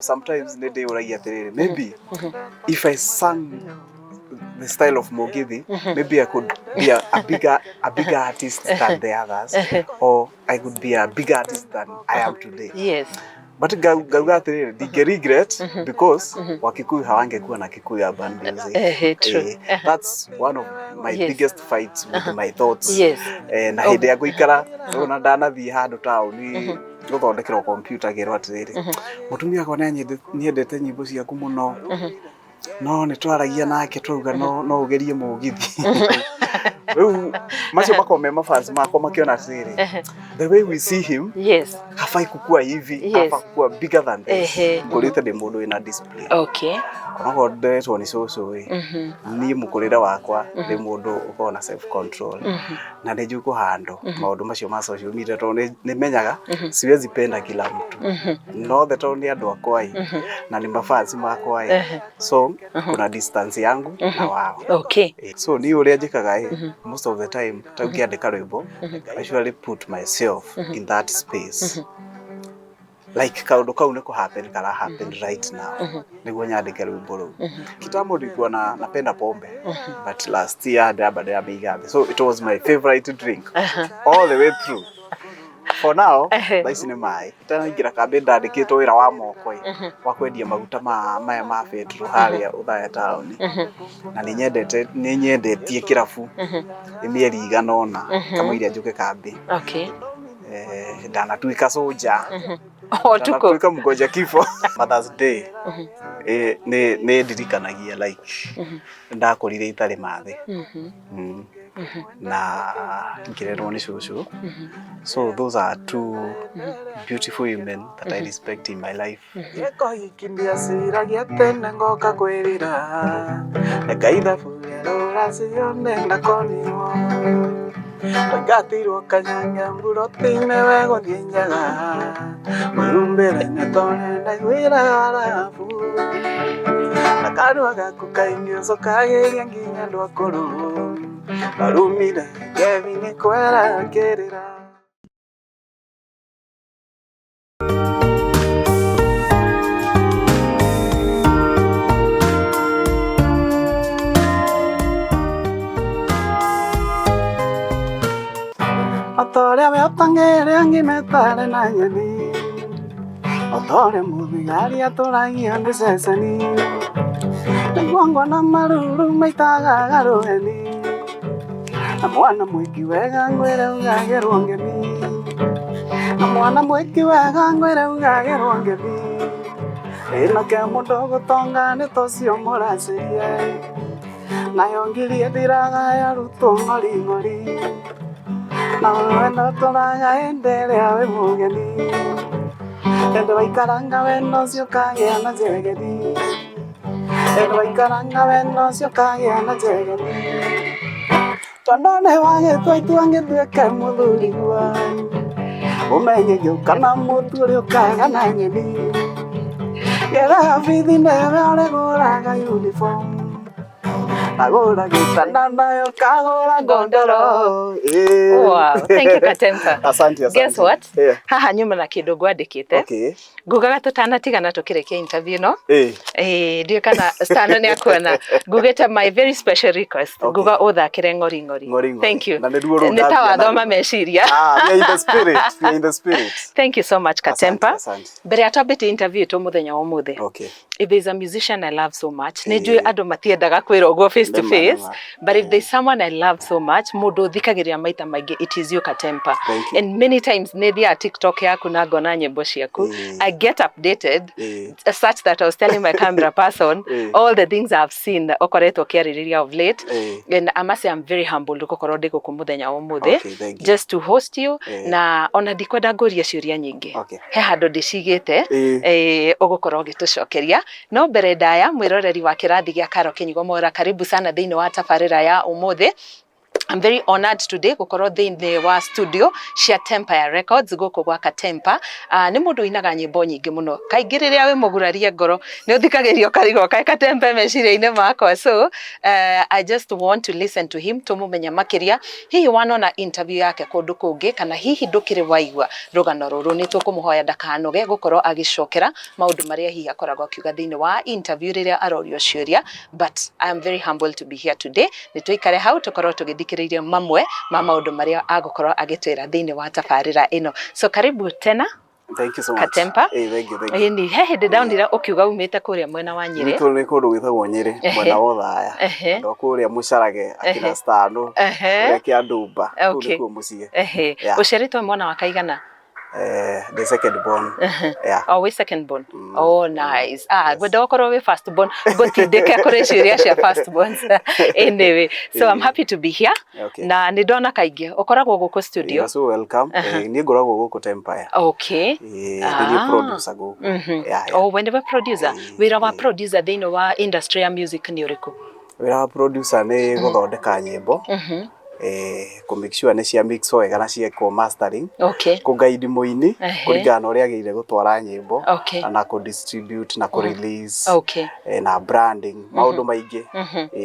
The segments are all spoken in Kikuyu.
Sometimes nĩ ndĩyũragia atĩrĩrĩ, maybe if I sang the style of Mugithi, maybe I could be a bigger artist than the others, or I could be a bigger artist than I am today. But ngauga atĩrĩrĩ, ndingĩ regret because Wakikuyu hawangekuwa na Kikuyu urban music. Ehe, true. That's one of my biggest fights with my thoughts. Na hĩndĩ ya gũikara ona ndanathiĩ handũ taũni gũthondekerwo computer, ngĩrwo atĩrĩrĩ, mũtumia wakwa nĩendete nyĩmbo ciaku mũno, no nĩ twaragia nake twauga no ũgerie mũgithi. Rĩu macio makorwo me mafans makwa makĩona atĩrĩrĩ, the way we see him, hafai kukua hivi, hafai kukua bigger than this. Ngũrĩte ndĩ mũndũ wĩna discipline. Onokorwo nderetwo nĩ cũcũ ĩ, niĩ mũkũrĩre wakwa ndĩ mũndũ ũkoragwo na self control na nĩ njũĩ kũhandle maũndũ macio ma social media, tondũ nĩ menyaga siwezi penda kila mtu nothe, tondũ nĩ andũ akwa ĩ na nĩ mafans makwa ĩ, so kuna distance yangu na wao. So niĩ ũrĩa njĩkaga ĩ, most of the time ta ngĩandĩka rwĩmbo, I usually put myself in that space, like kaũndũ kau nĩ kũ happen kara happen right now nĩguo nyandĩke rwĩmbo rũu. Kitambo nilikuwa na napenda pombe, but last year ndamba ndĩramĩiga thĩ, so it was my favorite drink all the way through. For now, thaa ici nĩ maĩ. Itanaingĩra kambĩ ndandĩkĩtwo wĩra wa moko ĩ, wa kwendia maguta ma maya ma betro harĩa Othaya taũni, na nĩ nyendete, nĩ nyendetie kĩrabu nĩ mĩeri igana ũna kamũira njũke kambĩ. Ndanatuĩka soldier. O tuko. Ndanatuĩka mgoja kifo. Mother's Day nĩ ndirikanagia like ndakũrire itarĩ mathĩ na ngĩrerwo nĩ cũcũ, so those are two beautiful women that I respect in my life. Gĩko gĩkĩ ndiaciragia tene ngoka kwĩrira, Ngai thaburia rũracio nĩndakorirwo Twaingatirwo kanyanya mburoti-inĩ we gũthiĩ njaga, mwĩhumbĩre nĩ tondũ ndaiguire harabu, na kanua gaku kaingĩ ũcokagĩria nginya andũ akũrũ, warumire Kevin kwera kĩrĩra. O ta ũrĩa we ũtangĩrĩa angĩ metarĩ na nyeni, o ta ũrĩa mũthigari atũragia nĩ ceceni, nĩguo ngona maruru maitaga rũheni, na mwana mwĩki wega ngwĩre ugagĩrwo ngemi, na mwana mwĩki wega ngwĩre ugagĩrwo ngemi, ĩnoke mũndũ gũtonga nĩ tocio mũracirie, nayo ngiri ĩthiraga yarutwo ng'ori ng'ori, na wendo tũraga hĩndĩ ĩrĩa wĩ mũgeni, hĩndĩ waikaranga wendo ũcio ũkagĩa na njegeni, hĩndĩ waikaranga wendo ũcio ũkagĩa na njegeni, tondũ nĩ wagĩtua itua ngĩtuĩke mũthurigua, ũmenye gĩũka na mũtu ũrĩa ũkaga na nyeni, gĩra bithi nĩwe ũrĩgũraga uniform, agũra gĩtanda nayo kagũra ngondoro. Wow, thank you, Katempa. Asante, asante. Guess what? Yeah. Haha nyuma na kindu ngwandĩkĩte. Ngugaga tũtanatigana tũkĩrĩkia interview no. Ndiũĩ kana Stano nĩ akuona. Ngugĩte my very special request. Nguga ũthakĩre Ng'ori Ng'ori. Ng'ori Ng'ori. Thank you. Na nĩruo rũu Nĩ ta ndathia wathoma naruo. meciria. Ah, we are in the spirit. We are in the spirit. Thank you so much, Katempa. Asante, asante. Mbere ya twambĩtie interview itũ mũthenya wa ũmũthĩ. If there's a musician I love so much, nĩ njũĩ andũ matiendaga kwĩrwo ũguo face to Nĩma, face, nĩma. but if there's someone I love so much, mũndũ ũthikagĩrĩria maita maingĩ, it is you, Katempa. Thank you. And many times nĩ thiaga TikTok yaku na ngona nyĩmbo ciaku. I get updated such that I was telling my camera person all the things I've seen ũkoretwo ũkĩarĩrĩria of late. And I must say I'm very humbled gũkorwo ndĩ gũkũ mũthenya wa ũmũthĩ Okay, thank you. just to host you, na ona ndikwenda ngũrie ciũria nyingĩ. He handũ ndĩcigĩte, ũgũkorwo ũgĩtũcokeria, no mbere ndaya, mwĩroreri wa kĩrathi gĩa Karo Kĩnyugo Mora, karibu sana thĩinĩ wa tabarĩra ya ũmũthĩ. I'm very honored today gukorwo thiini wa studio cia Tempire Records guku gwa Katempa. Nĩ mũndũ ũinaga nyĩmbo nyingĩ mũno. Kaingĩ rĩrĩa wĩ mũgurarie ngoro nĩ ũthikagĩrĩria ũkarigwo kaĩ Katempa meciria-inĩ makwa. So I just want to listen to him tũmũmenye makĩria. Hihi wanona interview yake kũndũ kũngĩ kana hihi ndũkĩrĩ waigua rũgano rũrũ, nĩ tũkũmũhoya ndakanoge gũkorwo agĩcokera maũndũ marĩa hihi akoragwo akiuga thĩinĩ wa interview rĩrĩa arorio ciũria. But I am very humble to be here today. Nĩ tũikare hau tũkorwo tũgĩthikĩrĩria mamwe ma maũndũ marĩa agũkorwo agĩtwĩra thĩinĩ wa tabarĩra ĩno. So karibu tena. Thank you so much. Katempa. Hey, thank you, thank you. Ĩni, he hĩndĩ ndaonire ũkiuga umĩte kũrĩa mwena wa Nyĩrĩ. Gwitũ nĩ kũndũ gwĩtagwo Nyĩrĩ, mwena wa Othaya. Andũ a kũrĩa Mũcarage, akina Stano, kũrĩa Kĩandumba, kũu nĩkuo mũciĩ. Ũciarĩtwo mwana wa kaigana? The second born. Yeah. Oh, we second born. Oh, nice. Ah, ngwenda gũkorwo wĩ first born. Ngũtindĩke kũrĩ ciũria cia first borns. Anyway, so I'm happy to be here. Okay. Na nĩ ndona kaingĩ ũkoragwo gũkũ studio. You're so welcome. Niĩ ngoragwo gũkũ Tempire. Okay. Nĩ niĩ producer gũkũ. Yeah, yeah. Oh, we nĩwe producer. Wĩra wa producer thĩinĩ wa industry ya music nĩ ũrĩkũ? Wĩra wa producer nĩ gũthondeka nyĩmbo. Kũ make sure nĩ cia mix wega na ciekwo mastering. Okay. Kũ guide mũini kũringana na ũrĩa agĩrĩire gũtwara nyĩmbo na kũ distribute na kũ release. Okay. Na branding maũndũ maingĩ.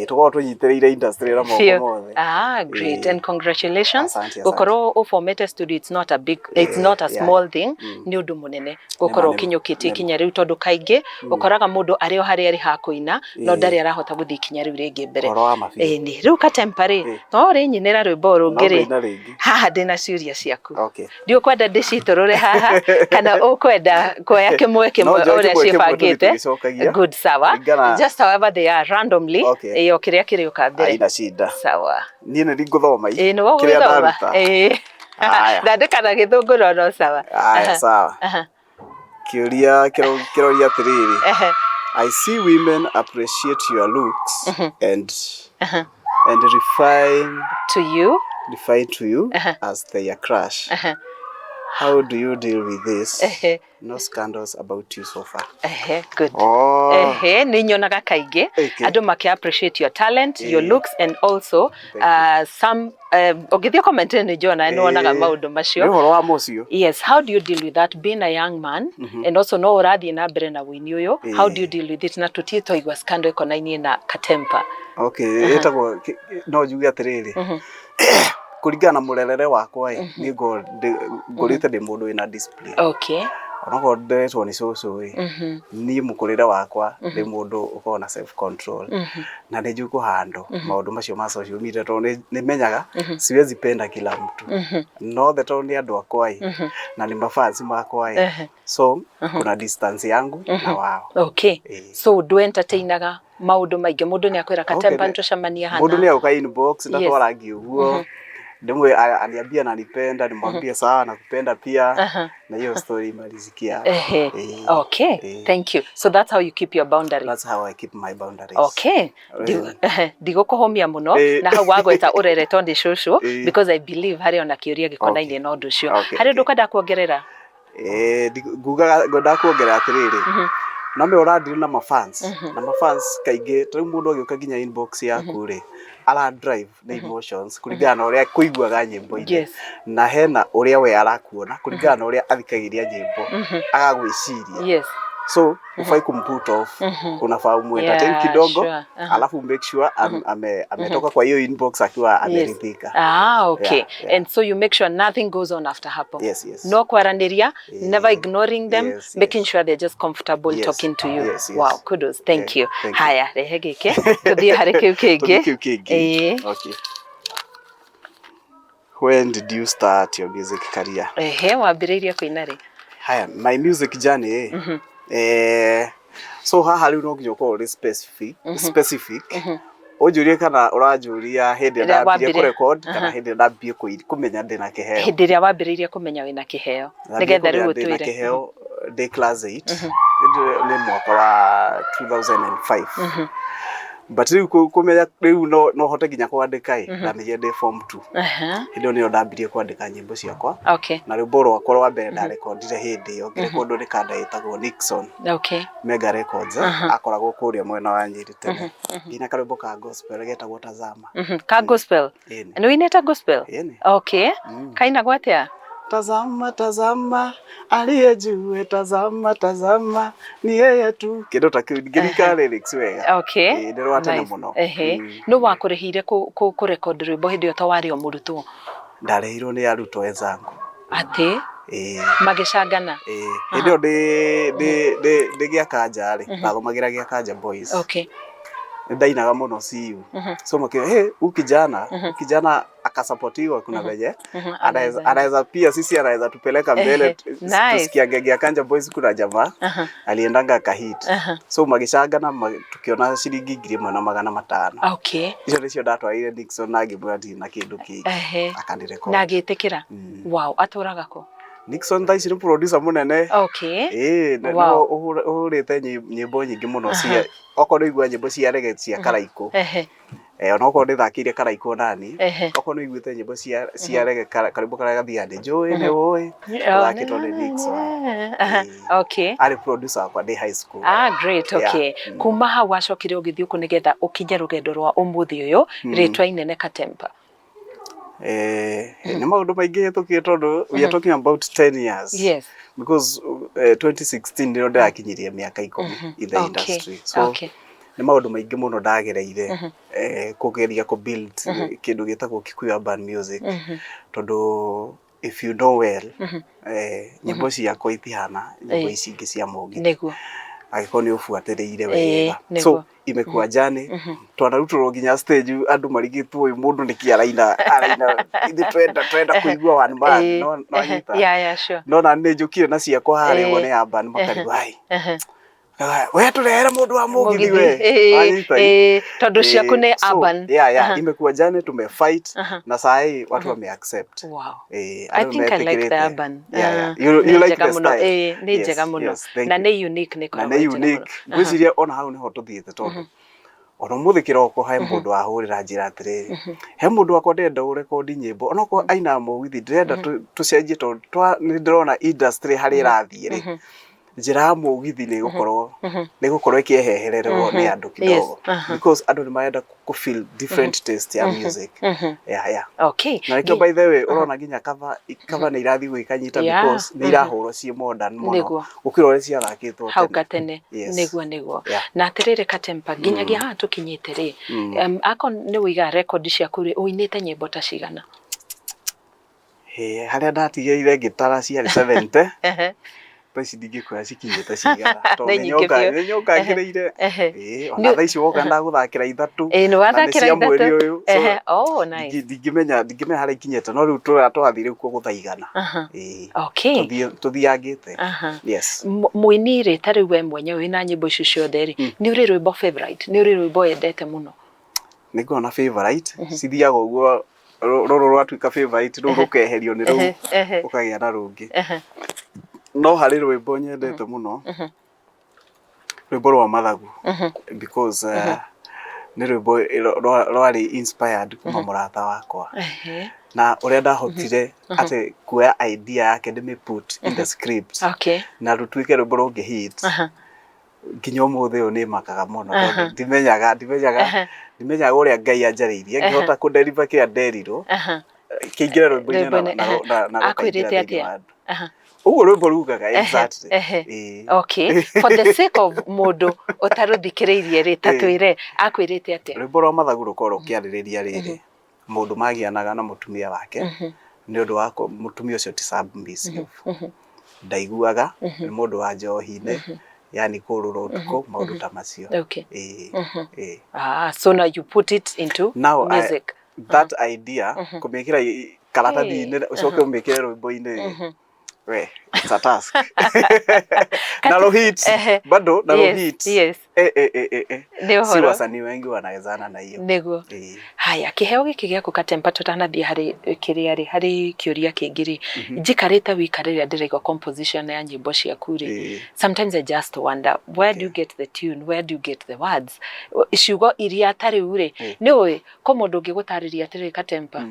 Tũkoragwo tũnyitĩrĩire industry na moko mothe. Ah, great. And congratulations. Asante, asante. Gũkorwo ũbomete studio, it's not a big, it's not a small thing. Nĩ ũndũ mũnene gũkorwo ũkinyũkĩtie ikinya rĩu, tondũ kaingĩ ũkoraga mũndũ arĩ o harĩa arĩ ha kũina no ndarĩ arahota gũthiĩ ikinya rĩu rĩngĩ mbere. Ũhoro wa ma biũ. Ĩni rĩu Katempa rĩ, no ũrĩnyinĩra rwĩmbo rũngĩ rĩ, No ngũina rĩngĩ. Haha ndĩna ciũria ciaku. Okay. Ndiũkwenda ndĩcitũrũre haha kana ũkwenda kuoya kĩmwe kĩmwe No njoe ũrĩa kĩmwe kĩmwe tũthiĩ ciĩbangĩte? tũgĩcokagia. Good, sawa. Just however they are randomly. Okay. Ĩyo kĩrĩa kĩrĩũka mbere. Haina shida. Sawa. Niĩ nĩ ngũthoma Ĩĩ, nĩwe kĩrĩa ũgũthoma. ndaruta. Ĩĩ. Haya. Ndandĩka na gĩthũngũ no no sawa. Haya, sawa. Kĩũria kĩroria atĩrĩrĩ. I see women appreciate your looks and refine to you refine to you as their crush. How do you deal with this? No scandals about you so far. Good. Oh. Ehe, nĩ nyonaga kaingĩ andũ makĩ appreciate your talent, your looks and also some ũngĩthiĩ comment nĩ njona nĩ wonaga maũndũ macio. Nĩ ũhoro wa mũcio. Yes, how do you deal with that being a young man and also no ũrathiĩ na mbere na ũini ũyũ? How do you deal with it na tũtirĩ twaigua scandal ĩkonainie na Katempa? Okay, ĩtagwo no njuge atĩrĩrĩ, kũringana na mũrerere wakwa ĩ, niĩ ngũrĩte ndĩ mũndũ wĩna discipline. Okay. Onokorwo nderetwo nĩ cũcũ ĩ, niĩ mũkũrĩre wakwa ndĩ mũndũ ũkoragwo na self control na nĩ njũĩ kũhandle maũndũ macio ma social media, tondũ nĩ menyaga siwezi penda kila mtu no the tondũ nĩ andũ akwa ĩ, na nĩ mafans makwa ĩ, so kuna distance yangu na wao. Okay. So ndũ entertainaga maũndũ maingĩ, mũndũ nĩ akwĩra Katempa nĩtũcemanie hana. Mũndũ nĩ agũka inbox na twarangie ũguo, ndimwe aniambia ananipenda, nimwambie sawa nakupenda pia, na hiyo story imalizikia. Okay, thank you. So that's how you keep your boundaries. That's how I keep my boundaries. Okay. Ndigũkũhũmia mũno na hau wagweta ũreretwo nĩ cũcũ, because I believe harĩ ona kĩũria gĩkonainie na ũndũ ũcio. Harĩ ũndũ ũkwenda kuongerera? Ngugaga ngwendaga kuongerera atĩrĩrĩ, no me ũradeal na mafans, na mafans kaingĩ ta rĩu mũndũ agĩũka nginya inbox yaku rĩ, ara drive na emotions kũringana na ũrĩa kũiguaga nyĩmbo-inĩ, na hena ũrĩa we arakuona kũringana na ũrĩa athikagĩria nyĩmbo agagwĩciria. So ufai kumput off, unafaa umuentertain kidogo, alafu make sure ametoka kwa hiyo inbox akiwa ameridhika. Ah, okay. And so you make sure nothing goes on after hapo. Yes, yes. No kwaranĩria, never ignoring them, making sure they're just comfortable talking to you. Yes, yes. Wow, kudos. Thank you. Thank you. Haya, rehe gĩkĩ tũthiĩ harĩ kĩu kĩngĩ. Tũthiĩ kĩu kĩngĩ. Okay. When did you start your music career? Ehe, wambĩrĩirie kũina rĩ? Haya, my music journey. So haha rĩu no nginya ũkorwo ũrĩ specific, specific. Ũnjũrie kana ũranjũria hĩndĩ ĩrĩa ndambirie kũrecord kana hĩndĩ ĩrĩa ndambirie kũmenya ndĩna kĩheo. Hĩndĩ ĩrĩa wambĩrĩirie kũmenya wĩna kĩheo, nĩgetha rĩu ũtwĩre. Ndĩna kĩheo ndĩ class 8, nĩ mwaka wa 2005. But rĩu kũmenya rĩu no hote nginya kwandĩka ĩ, ndamenyire ndĩ form 2. Hĩndĩ ĩyo nĩyo ndambirie kwandĩka nyĩmbo ciakwa. Na rwĩmbo rwakwa rwa mbere ndarekondire hĩndĩ ĩyo ngĩrekondwo nĩ kanda ĩtagwo Nixon. Mega Records, akoragwo kũrĩa mwena wa Nyĩrĩ tene. Nginya karwĩmbo ka gospel getagwo Tazama. Ka gospel? Ĩni. Nĩ ũinĩte gospel? Ĩni. Kainagwo atĩa? Tazama, tazama aliye juu, tazama, tazama ni yeye tu. Kĩndũ ta kĩu ngĩririkana lyrics wega. Ĩĩ, nĩ rwa tene mũno. Nũ wakũrĩhĩire kũrekondi rwĩmbo hĩndĩ ĩyo to warĩ o mũrutwo? Ndarĩhirwo nĩ arutwo enzangu. Atĩ? Ĩĩ. Magĩcangana? Ĩĩ. Hĩndĩ ĩyo ndĩ Gĩakanja rĩ, ndathomagĩra Gĩakanja Boys. Nĩ ndainaga mũno CU. So makiuga, hey, huyu kijana, huyu kijana akasapotiwa kuna venye anaweza pia sisi anaweza tupeleka mbele, tusikiange Gĩakanja Boys kuna jamaa aliendanga akahit. So magĩcangana tukiona ciringi 1500. Icio nĩcio ndatwarire Nixon na ngĩmwĩra ndirĩ na kĩndũ kĩngĩ. Akanirecord. Na agĩtĩkĩra? Wow, atũraga kũ? Nixon thaa ici nĩ producer mũnene. Ĩĩ, nĩwe ũhũrĩte nyĩmbo nyingĩ mũno cia, okorwo nĩ ũigua nyĩmbo cia reggae cia Karaikũ. Ona okorwo ndĩthakĩire Karaikũ nani, okorwo nĩ ũiguĩte nyĩmbo cia reggae karwĩmbo karĩa gathiaga nĩ njũĩ nĩ ũĩ, gathakĩtwo nĩ Nixon. Arĩ producer wakwa ndĩ high school. Ah, great, okay. Kuma hau wacokire ũgĩthiĩ kũ nĩgetha ũkinye rũgendo rwa ũmũthĩ ũyũ, rĩtwa inene Katempa? Nĩ maũndũ maingĩ hĩtũkire tondũ we are talking about 10 years. Because 2016 nĩrĩo ndĩrakinyirie mĩaka 10 in the industry. So nĩ maũndũ maingĩ mũno ndagereire kũgeria kũ build kĩndũ gĩtagwo Kikuyu Urban Music. Tondũ if you know well, nyĩmbo ciakwa itihana nyĩmbo ici ingĩ cia mũgithi. Angĩkorwo nĩ ũbuatĩrĩire wega. So imekuwa journey, twanarutũrwo nginya stage andũ marigĩtwo ũyũ mũndũ nĩkĩ araina araina, ithuĩ twenda kũigua one man, no anyita. No na nĩ njũkire na ciakwa harĩa ũguo nĩ urban makarigwo, ai. We tũrehere mũndũ wa mũgithi we. Wanyita? Tondũ ciaku nĩ urban. Yeah, imekuwa journey, tumefight na saa hii watu wame accept. Wow. I think I like the urban. Yeah. You like the style. Nĩ njega mũno. Na nĩ unique, nĩ Na nĩ unique. Ngwĩciria ona hau nĩho tũthiĩte tondũ ona ũmũthĩ kĩroko he mũndũ wahũrĩra njĩra atĩrĩrĩ, he mũndũ wakwa ndĩrenda ũrekondi nyĩmbo onokorwo ainaga mũgithi, ndĩrenda tũcenjie tondũ nĩ ndĩrona industry harĩa ĩrathiĩ rĩ, njĩra ya mũgithi nĩ ĩgũkorwo ĩkĩehehererwo nĩ andũ kidogo, because andũ nĩ marenda kũ feel different taste ya music. Yeah. Na nĩkĩo by the way ũrona nginya cover nĩ irathiĩ gwĩkanyita because nĩ irahũrwo ciĩ modern mũno gũkĩra ũrĩa ciathakĩtwo hau gatene. Nĩguo. Na atĩrĩrĩ Katempa, nginyagia haha tũkinyĩte rĩ, akorwo nĩ ũigaga rekondi ciaku rĩ, ũinĩte nyĩmbo ta cigana? Harĩa ndatigĩrĩire ngĩtara ciarĩ 70. Thaa ici ndingĩkwĩra cikinyĩte cigana tondũ nĩ nyũngangĩrĩire. Ona thaa ici woka ndagũthakĩra ithatũ. Nĩ wathakĩra ithatũ. Mweri ũyũ. Oh, nice. Ndingĩmenya harĩa ikinyĩte no rĩu tũrathiĩ rĩu kuo gũthaigana. Tũthiangĩte. Yes. Mũini rĩ, ta rĩu we mwenyewe wĩna nyĩmbo icio ciothe rĩ, nĩ ũrĩ rwĩmbo favorite? Nĩ ũrĩ rwĩmbo wendete mũno? Nĩ ngoragwo na favorite, cithiaga ũguo rũrũ rwatuĩka favorite rũu rũkeherio nĩ rũu ũkagĩa na rũngĩ. No harĩ rwĩmbo nyendete mũno, rwĩmbo rwa Mathagu, because nĩ rwĩmbo rwarĩ inspired kuma mũrata wakwa. Na ũrĩa ndahotire atĩ kuoya idea yake ndĩmĩ put in the script na rũtuĩke rwĩmbo rũngĩ hit, nginya ũmũthĩ ũyũ nĩ makaga mũno tondũ ndimenyaga ũrĩa Ngai anjarĩirie ngĩhota kũ deliver kĩrĩa nderirwo kĩingĩre rwĩmbo-inĩ na rũkaingĩra thĩinĩ wa andũ. Ũguo rwĩmbo rugaga exactly. Okay. For the sake of mũndũ ũtarũthikĩrĩirie rĩ, ta twĩre akwĩrĩte atĩa? Rwĩmbo rwa Mathagu rũkoragwo rũkĩarĩrĩria rĩrĩ, mũndũ magianaga na mũtumia wake nĩ ũndũ wa mũtumia ũcio ti submissive, ndaiguaga, nĩ mũndũ wa njohi-inĩ, yani kũrũra ũtukũ, maũndũ ta macio. So now you put it into now music. That idea kũmĩkĩra karatathi-inĩ ũcoke ũmĩkĩre rwĩmbo-inĩ We, it's a task. Na hit bado na hit. Yes. Eh, eh, eh, eh, eh. Nĩ Si ũhoro. Wasanii wengi wanawezana na hiyo. Nĩguo. Haya, kĩheo gĩkĩ gĩaku Katempa, tũtanathiĩ harĩ kĩrĩa rĩ, harĩ kĩũria kĩngĩ rĩ, njikarĩte wika rĩrĩa ndĩraigua composition ya nyĩmbo ciaku rĩ, sometimes I just wonder, where do you get the tune, where do you get the words, ciugo iria ta rĩu rĩ, nĩ ũĩ ko mũndũ ũngĩgũtarĩria atĩrĩrĩ, Katempa,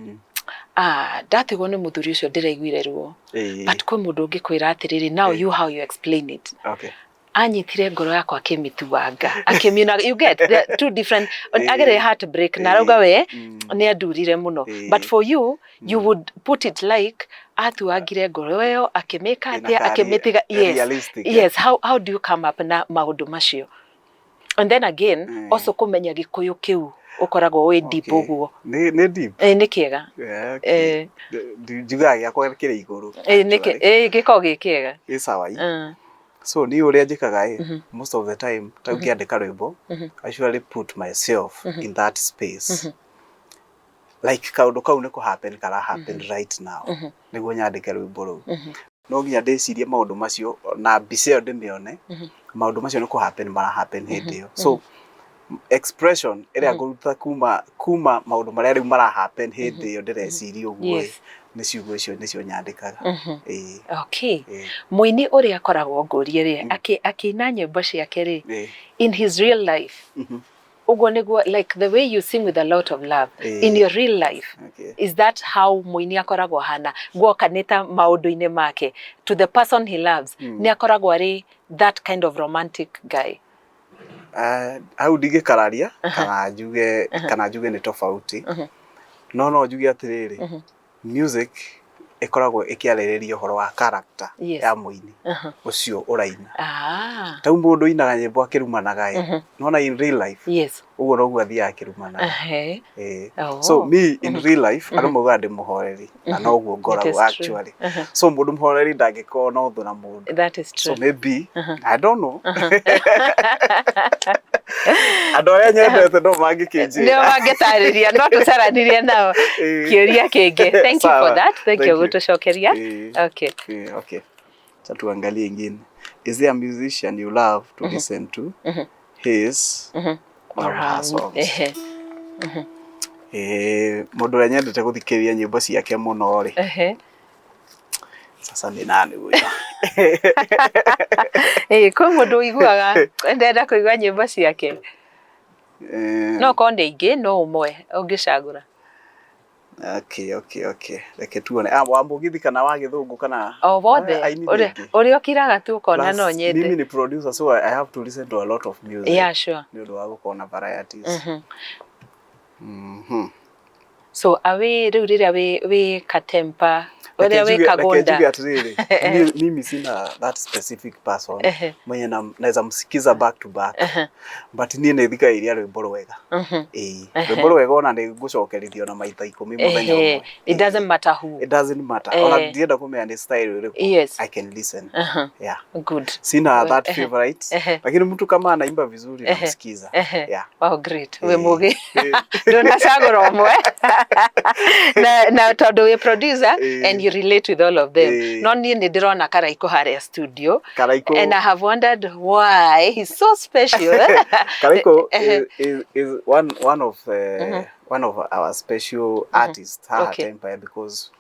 ah, ndatigwo nĩ mũthuri ũcio, ndĩraiguire ruo, but kwĩ mũndũ ũngĩkwĩra atĩrĩrĩ, now you, how you explain it, anyitire ngoro yakwa akĩmĩtuanga, akĩmiuna. You get the two different agere heartbreak na arauga we nĩ andurire mũno, but for you, you would put it like atuangire ngoro ĩyo akĩmĩka atĩa, Inakaa akĩmĩtiga. Yes. Realistic, eh? Yes. How do you come up na maũndũ macio? And then again, also kũmenya Gĩkũyũ kĩu ũkoragwo wĩ deep ũguo. Nĩ deep. Nĩ kĩega. Yeah, okay. Njugaga gĩakwa kĩrĩ igũrũ. Nĩ gĩkoragwo gĩ kĩega. Ĩ sawa i. So niĩ ũrĩa njĩkaga ĩ, most of the time ta ngĩandĩka rwĩmbo, I usually put myself in that space, like kaũndũ kau nĩ kũ happen kara happen right now, nĩguo nyandĩke rwĩmbo rũu no nginya ndĩcirie maũndũ macio na mbica ĩyo ndĩmĩone, maũndũ macio nĩ kũ happen mara happen hĩndĩ ĩyo. So expression ĩrĩa ngũruta kuma maũndũ marĩa rĩu mara happen hĩndĩ ĩyo ndĩreciria ũguo ĩ, nĩ ciugo icio nĩcio nyandĩkaga. Ĩĩ. Okay. Ĩĩ. Mũini ũrĩa akoragwo, ngũrie rĩ, akĩina nyĩmbo ciake rĩ, in his real life, ũguo nĩguo, like the way you sing with a lot of love, in your real life, is that how mũini akoragwo ahana guoka nĩ ta maũndũ-inĩ make to the person he loves, nĩ akoragwo arĩ that kind of romantic guy? Hau ndingĩkararia kana njuge nĩ tofauti, no njuge atĩrĩrĩ, music ĩkoragwo ĩkĩarĩrĩria ũhoro wa character ya mũini ũcio ũraina. Tau mũndũ ũinaga nyĩmbo akĩrumanaga ĩ, nona in real life ũguo noguo athiaga akĩrumanaga. Ĩĩ. So me in real life, andũ maugaga ndĩ mũhoreri na noguo ngoragwo It is true. actually. So mũndũ mũhoreri ndangĩkorwo na ũthũ na mũndũ. That is So true. maybe, I don't know, andũ arĩa nyendete no mangĩkĩnjĩra. Nĩo mangĩtarĩria, no tũcaranirie nao kĩũria kĩngĩ. Thank you for Sawa. that. Thank Thank you you. gũtũcokeria. Okay. Okay. Acha tuangalie ingine. Is there a musician you love to listen to his or her songs? Mũndũ ũrĩa nyendete gũthikĩrĩria nyĩmbo ciake mũno rĩ, sasa nĩ nani huyo? Ĩĩ, kwĩ mũndũ ũiguaga ndenda kũigua nyĩmbo ciake? No korwo nĩ aingĩ, no ũmwe ũngĩcagũra. Okay. Reke tuone. Ah, wa mũgithi kana wa gĩthũngũ kana O wothe. Ah, aini ũrĩa nyingĩ. Ũrĩa ũkiraga tu ũkona Plus, no nyende. mimi ni producer, so I have to listen to a lot of music. Nĩ ũndũ wa gũkorwo na varieties. So awe rĩu rĩrĩa wĩ Katempa, ũrĩa wĩ Reke Kagonda. njuge atĩrĩrĩ, mimi sina that specific person mwenye naweza msikiza back to back, but niĩ nĩ thikagĩrĩria rwĩmbo rwega. Ĩĩ, rwĩmbo rwega ona nĩ ngũcokerithio na maita 10 mũthenya ũmwe. It doesn't matter who. It doesn't matter. Ona ndienda kũmenya nĩ style ĩrĩkũ, I can listen. Yeah. Good. Sina Well, that favorite, lakini mtu kama anaimba vizuri namsikiza. Yeah. Wow, great. Wĩ mũgĩ. Ndũnacagũra ũmwe. Na tondũ wĩ producer and you relate with all of them. No niĩ nĩ ndĩrona Karaikũ harĩa studio. Karaikũ. And I have wondered why he's so special. Karaiko is one of our special artists haha Empire, because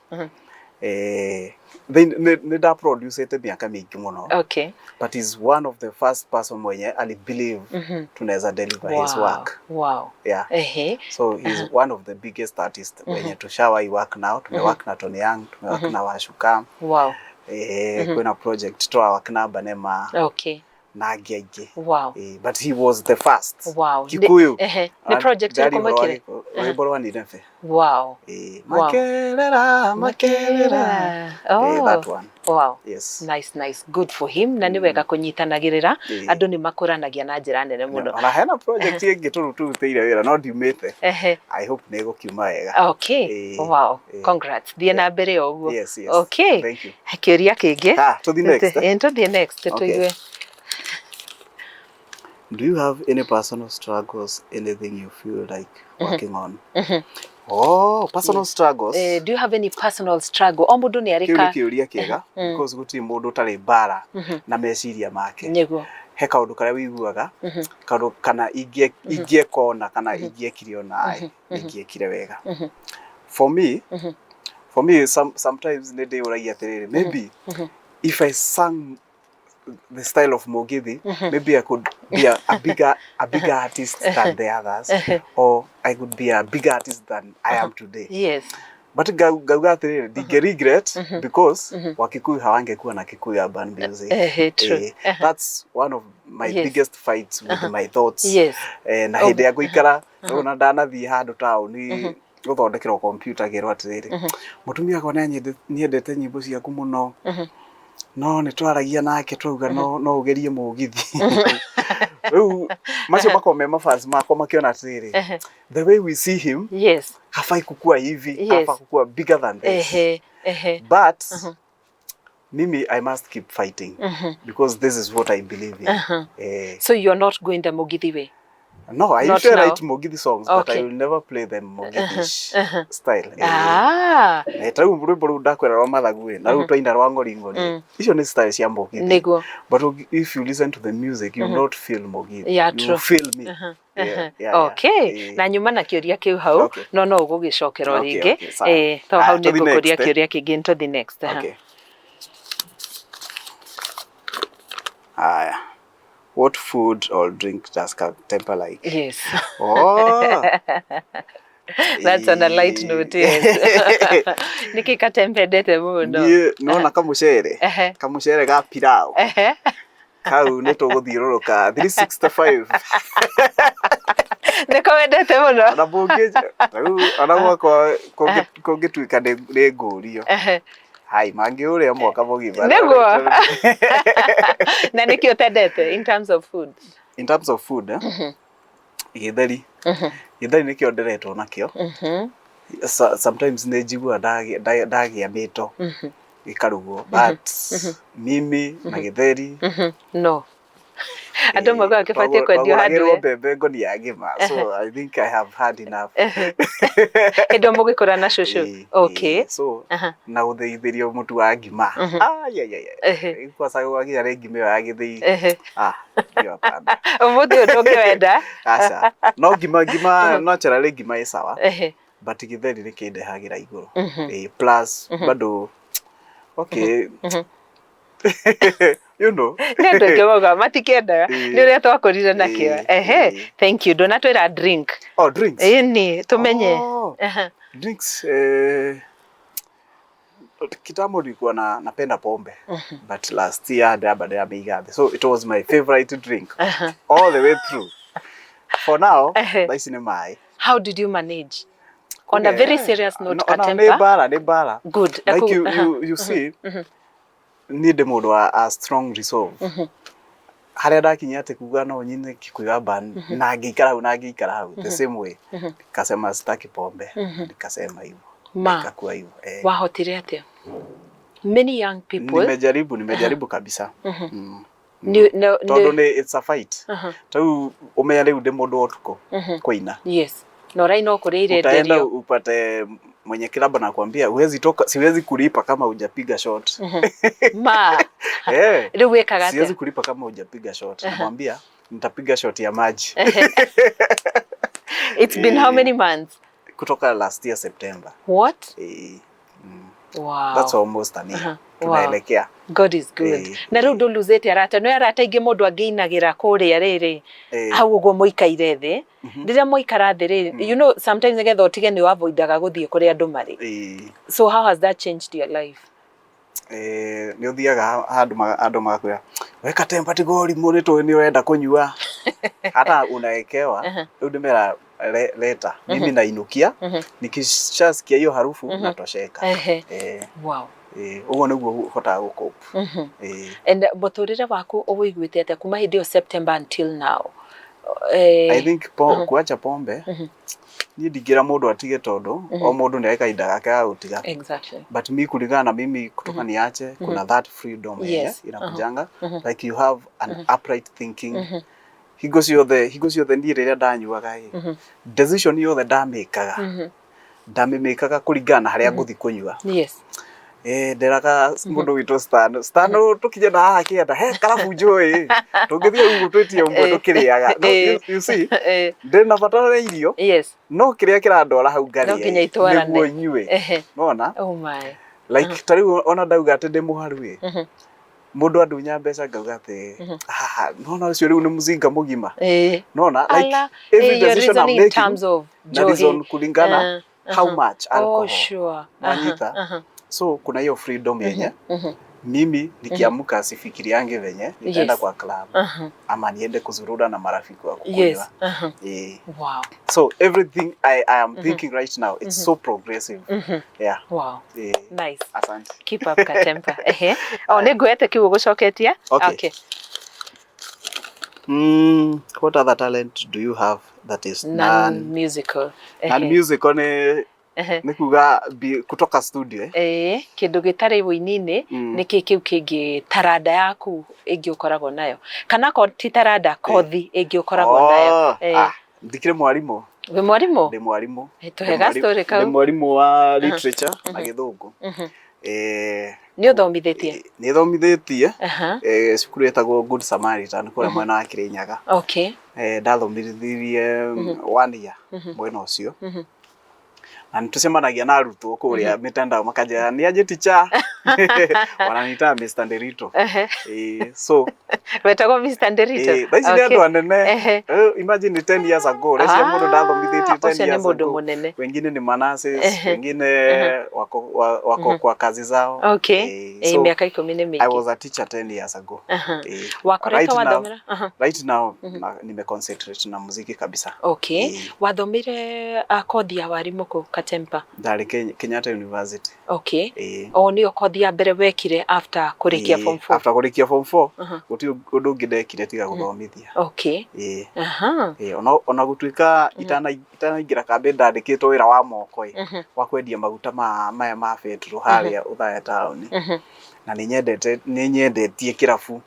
nĩ nda producete miaka mĩingĩ mũno, but he's one of the first person mwenye ali believe tunaweza deliver his work. Yeah. So he's one of the biggest artists wenye tushawai work now. Tumework na Tony Young, tumework na Washuka. Kwĩna project tũrawork na Banema na angĩ aingĩ. But he was the first Kikuyu. Nĩ project ĩrĩkũ mwekire? Rwĩmbo rwa Nineve. Makerera, makerera. That one. Yes. Nice, nice. Good for him. Na nĩ wega kũnyitanagĩrĩra. Andũ nĩ makũranagia na njĩra nene mũno. Ona hena project ĩngĩ tũrutĩire wĩra no ndiumĩte. I hope nĩ ĩgũkiuma wega. Wow. Congrats. Thiĩ na mbere o ũguo. Yes. Thank you. Kĩũria kĩngĩ. Ah, tũthiĩ next, eh? Ĩĩ, tũthiĩ next. Okay. Tũigue. Do you have any personal struggles, anything you feel like working on? Oh, personal struggles. Do you have any personal struggle? O mũndũ nĩ arĩ Kĩu ka nĩ kĩũria kĩega because gũtirĩ mũndũ ũtarĩ mbara na meciria make. Nĩguo. He kaũndũ karĩa wĩiguaga, kaũndũ kana ingĩeka ũna kana ingĩekire ũna, ingĩekire wega. For me sometimes nĩ ndĩyũragia atĩrĩrĩ, maybe if I sang the style of Mugithi, maybe I could be a bigger artist than the others, or I could be a bigger artist than I am today. But ngauga atĩrĩrĩ, ndingĩ regret because Wakikuyu hawangekuwa na Kikuyu urban music. Ehe, true. That's one of my biggest fights with my thoughts. Na hĩndĩ ĩrĩa ngũikara ona ndanathiĩ handũ taũni gũthondekerwo computer, ngĩrwo atĩrĩrĩ, mũtumia wakwa nĩendete nyĩmbo ciaku mũno, no nĩ twaragia nake twauga no ũgerie mũgithi. Rĩu macio makorwo me mafans makwa makĩona atĩrĩrĩ, the way we see him, hafai kukua hivi, hafai kukua bigger than this. Ehe ehe But mimi, I must keep fighting because this is what I believe in. So you're not going the Mugithi way? No, I Not usually now. write Mugithi songs, but I will never play them Mugithi style. Ta rĩu rwĩmbo rũu ndakwĩra rwa mathagu ĩ, na rĩu twaina rwa ng'ori ng'ori, icio nĩ style cia Mugithi. But if you listen to the music, you will not feel Mugithi. You will feel me. Yeah. Na nyuma na kĩũria kĩu hau, no ũgũgĩcokera o rĩngĩ. Okay, sawa. To hau Aya, tũthiĩ nĩ ngũkũria next, eh? kĩũria kĩngĩ to the next. Okay. Aya. What food or drink does Katempa like? Yes. Oh. That's on a light note, yes. Nĩkĩ Katempa endete mũno? Niĩ nona kamucere. Kamucere ga pilau. Kau nĩ tũgũthiũrũrũka 365. Nĩko wendete mũno? Ona mũngĩ rĩu ona gwakwa kũngĩtuĩka nĩ ngũrio. Hai mangĩũrĩa mwaka mũgima. Nĩguo. Na nĩkĩ ũtendete in terms of food? In terms of food, eh? Gĩtheri. Gĩtheri nĩkĩo nderetwo nakĩo. Sometimes nĩ njiguaga ndagĩa mĩto gĩkarugwo, but mimi na gĩtheri No. Andũ maugaga kĩbatiĩ kwendio handũ twagũragĩrwo mbembe ngonia ng'ima, so I think I have had enough. Hĩndĩ ĩyo mũgĩkũra na cũcũ. So na gũthĩithĩrio mũtu wa ngima. Ai ai ai. Kwanza gwakinya nĩ ngima ĩyo ya gĩthĩi. Ah, hiyo hapana. Ũmũthĩ ũyũ ndũngĩwenda? Aca. No ngima naturally ngima ĩ sawa. But gĩtheri nĩ kĩndehagĩra igũrũ. Plus bado, okay. Nĩ andũ aingĩ maugaga matikĩendaga nĩ ũrĩa twakũrire nakĩo. Thank you. Ndũnatwĩra drink. Oh, drinks. Ĩni tũmenye. Oh, drinks, kitambo nilikuwa na napenda pombe, but last year ndamba ndĩramĩiga thĩ, so it was my favorite drink all the way through. For now, thaa ici nĩ maĩ. How did you manage? On a very serious note, No, ona nĩ Katempa. mbara, nĩ mbara. Good. Like you see, niĩ ndĩ mũndũ wa a strong resolve, harĩa ndakinya atĩ kuga no nyine Kikuyu urban na ngĩikara hau na ngĩikara hau the same way, nikasema sitaki pombe, nikasema hivyo. Ma. Ikakuwa hivyo, eh. Wahotire atĩa? Many young people Nimejaribu kabisa. Nĩ Tondũ nĩ it's a fight. Rĩu ũmenye rĩu ndĩ mũndũ wa ũtukũ kũina. Yes. Na ũraina o kũrĩa Utaenda irenderio. upate mwenye club anakuambia huwezi toka, siwezi kulipa kama hujapiga shot. Ma. Rĩu wĩkaga Siwezi atĩa? kulipa kama hujapiga shot. Namwambia nitapiga shot ya maji. It's been how many months? Kutoka last year September. What? That's almost a year. Tunaelekea. God is good. Na rĩu ndũluzĩte arata? Nĩ arata aingĩ mũndũ angĩinagĩra kũrĩa rĩrĩ hau ũguo mũikaire thĩ, rĩrĩa mwaikara thĩ rĩ, sometimes nĩgetha ũtige nĩ wavoidaga gũthiĩ kũrĩa andũ marĩ. So how has that changed your life? Nĩ ũthiaga handũ andũ magakwĩra, "We Katempa, tiga ũrimũ, nĩ tũĩ nĩ ũrenda kũnyua." Hata unawekewa. Rĩu ndĩmera leta, mimi nainukia, nikishasikia hiyo harufu natosheka. Ũguo nĩguo hotaga gũcope. And mũtũrĩre waku ũwĩiguĩte atĩa kuma hĩndĩ ĩyo September until now? I think kuacha pombe, niĩ ndingĩra mũndũ atige tondũ o mũndũ nĩ arĩ kahinda gake ga gũtiga. But mi, kulingana na mimi, kutoka niache, kuna that freedom yenye inakujanga, like you have an upright thinking hingo ciothe. Hingo ciothe niĩ rĩrĩa ndanyuaga ĩ, decision yothe ndamĩkaga. Ndamĩmĩkaga kũringana na harĩa ngũthiĩ kũnyua. Yes. Nderaga mũndũ witũ Stano, Stano, tũkinye na haha kĩanda he karabu njũĩ tũngĩthiĩ ũguo twĩtie ũmwe tũkĩrĩaga. No, you see, ndĩ na bata na irio, no kĩrĩa kĩrandwara hau No nginya ngarĩe itwarane. nĩguo nyue. Nona Oh my. Like ta rĩu ona ndauga atĩ ndĩ mũharu ĩ, mũndũ andunya mbeca ngauga atĩ, "Ah, nona ũcio rĩu nĩ mũzinga mũgima." Nona like Ala, every you're decision I'm reasoning in making terms of na reason njohi. kulingana how much alcohol. Oh, sure. Wanyita? So kuna hiyo freedom yenye mimi nikiamka sifikiriange venye nitaenda kwa club ama niende kuzurura na marafiki wa kukunywa. Wow. So everything I am thinking right now, it's so progressive. Yeah. Wow. Nice. Asante. Keep up, Katempa. Ehe. Oh, nĩ ngwete kiugo gũcoketia. Okay. Okay. What other talent do you have that is Non musical? Non musical nĩ nĩ kuga kutoka studio, eh? Ĩĩ, kĩndũ gĩtarĩ wũini-inĩ. Nĩ kĩ kĩu kĩngĩ, taranda yaku ĩngĩ ũkoragwo nayo, kana ko ti taranda, kothi ĩngĩ ũkoragwo nayo? Oh, ah, ndikĩrĩ mwarimũ. Wĩ mwarimũ? Ndĩ mwarimũ. Tũhe ga story kau. Ndĩ mwarimũ wa literature na Gĩthũngũ. Nĩ ũthomithĩtie? Nĩ thomithĩtie cukuru ĩtagwo Good Samaritan kũrĩa mwena wa Kirinyaga. Ndathomithirie one year mwena ũcio na nĩ tũcemanagia na arutwo kũrĩa mitandao makanjĩra nĩ anjĩ teacher, wananiita Mr. Nderito. So Wetagwo Mr. Nderito? Thaa ici nĩ andũ anene. Imagine 10 years ago, reciria mũndũ ndathomithĩtie 10 Ũcio nĩ years mũndũ ago. Mũnene. Wengine ni manurses, wengine wako kwa kazi zao. So Mĩaka 10 nĩ I mĩingĩ. was a teacher 10 years ago. Wakoretwo Right now, wathomera? Right now nimeconcentrate na muziki kabisa. Wathomire kothi ya warimũ kũ, Katempa? Ndarĩ Kenyatta University. O nĩyo kothi ya mbere wekire after kũrĩkia form 4? After kũrĩkia form 4, gũtirĩ ũndũ ũngĩ ndekire tiga gũthomithia. Ona gũtuĩka itanaingĩra kambĩ ndandĩkĩtwo wĩra wa moko ĩ, wa kwendia maguta ma maya ma betro harĩa Othaya taũni, na nĩ nyendete, nĩ nyendetie kĩrabu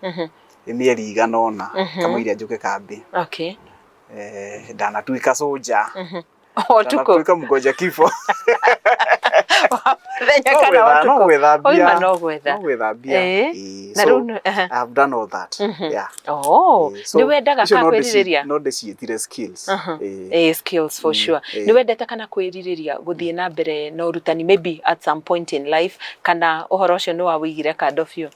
mĩeri igana ũna kamũira njũke kambĩ. Ndanatuĩka soldier. O tukũ? Ndanatuĩka mgoja kifo. Mũthenya No kana gwetha, no ũtukũ? gwetha mbia. Oima no gwetha. No gwetha mbia. Na So, rĩu I have done all that. Yeah. Oh, So, nĩ wendaga icio ka no kwĩrirĩria? no ndĩciĩtire skills. Skills for sure. Nĩ wendete kana kwĩrirĩria gũthiĩ na mbere na ũrutani maybe at some point in life, kana ũhoro ũcio nĩ wawĩigire kando biũ?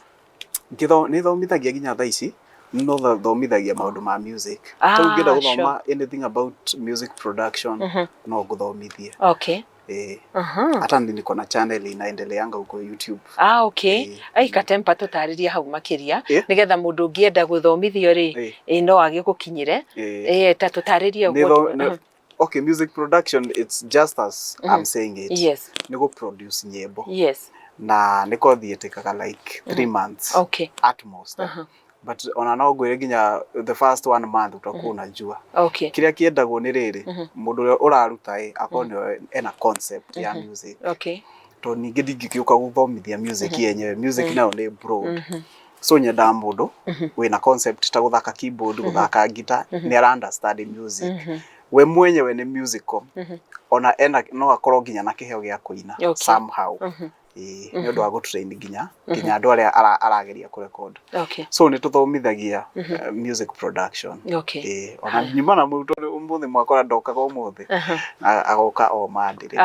Nĩ thomithagia nginya thaa ici, no thomithagia maũndũ ma music. Ta rĩu ũngĩenda gũthoma anything about music production, no ngũthomithie. Hata niko na channel inaendeleanga huko YouTube. Ah, okay. Ai, Katempa, tũtarĩrie hau makĩria nĩgetha mũndũ ũngĩenda gũthomithio rĩ, no agĩgũkinyĩre. Ta tũtarĩrie Nĩ okay, music production, it's just as I'm saying it. Nĩ gũ produce nyĩmbo. Na nĩ kothi ĩtĩkaga like 3 months at most. But ona no ngwĩre nginya the first one month utakuwa unajua. Kĩrĩa kĩendagwo nĩ rĩrĩ, mũndũ ũrĩa ũraruta ĩ akorwo nĩwe ena concept ya music. Tondũ ningĩ ndingĩgĩũka gũthomithia music yenyewe, music nayo nĩ broad. So nyendaga mũndũ wĩna concept ta gũthaka keyboard, gũthaka guitar, nĩ ara understand music. We mwenyewe nĩ musical. Ona ena no akorwo nginya na kĩheo gĩa kũina somehow. Nĩ ũndũ wa gũtrain nginya andũ arĩa arageria kũrecord. So nĩ tũthomithagia music production. Ona nyuma na mũrutwo ũmũthĩ mwakora ndokaga ũmũthĩ, agoka o Monday.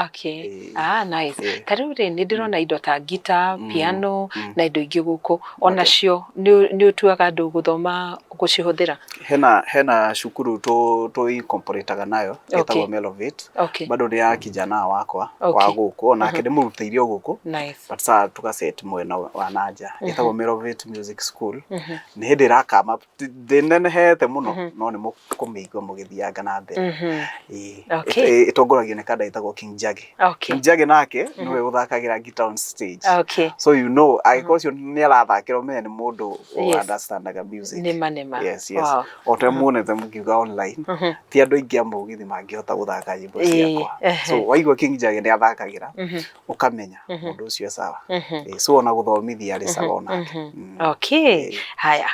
Ah, nice. Ta rĩu rĩ, nĩ ndĩrona indo ta guitar, piano na indo ingĩ gũkũ, onacio nĩ ũtuaga andũ gũthoma gũcihũthĩra? Hena cukuru tũ incorporataga nayo ĩtagwo Melovate. Bado nĩ ya kijana wakwa wa gũkũ, onake ndĩmũrutĩire o gũkũ. But saa tugaset mwena wa nanja, ĩtagwo Melovate Music School. Nĩ hĩndĩ ĩrakama, ndĩnenehete mũno, no nĩ mũkũmĩigua mũgĩthianga na mbere. Ĩtongoragio nĩ kanda ĩtagwo King Jage. King Jage nake nĩwe ũthakagĩra guitar on stage. So you know, angĩkorwo ũcio nĩ arathakĩra, ũmenye nĩ mũndũ understandaga music. Nĩma nĩma. Yes. O ta muonete mũkiuga online, ti andũ aingĩ a mũgithi mangĩhota gũthaka nyĩmbo ciakwa. So waigua King Jage nĩ athakagĩra, ũkamenya mũndũ ũcio e sawa. So ona gũthomithia arĩ sawa onake. Okay. Haya.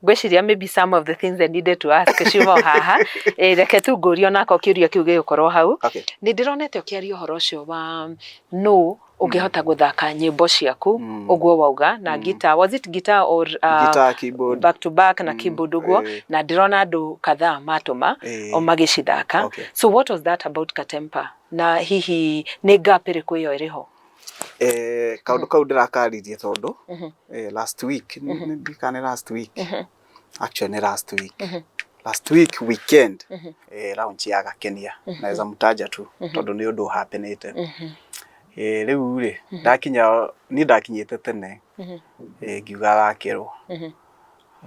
Ngwĩciria maybe some of the things I needed to ask ciuma o haha. Reke tu ngũrie onako kĩũria kĩu gĩgũkorwo hau. Okay. Nĩ ndĩronete ũkĩaria ũhoro ũcio wa nũ ũngĩhota gũthaka nyĩmbo ciaku ũguo wauga na guitar, was it guitar or Guitar, keyboard. Back to back na keyboard ũguo, na ndĩrona andũ kadhaa matũma o magĩcithaka. So what was that about, Katempa? Na hihi nĩ gap ĩrĩkũ ĩyo ĩrĩ ho? Kaũndũ kau ndĩrakaririe tondũ last week, ndikana nĩ last week, actually nĩ last week, last week weekend, launch ya Gakenia, naweza mtaja tu tondũ nĩ ũndũ happenĩte. Rĩu rĩ, ndakinya, niĩ ndakinyĩte tene, ngiuga thakĩrwo,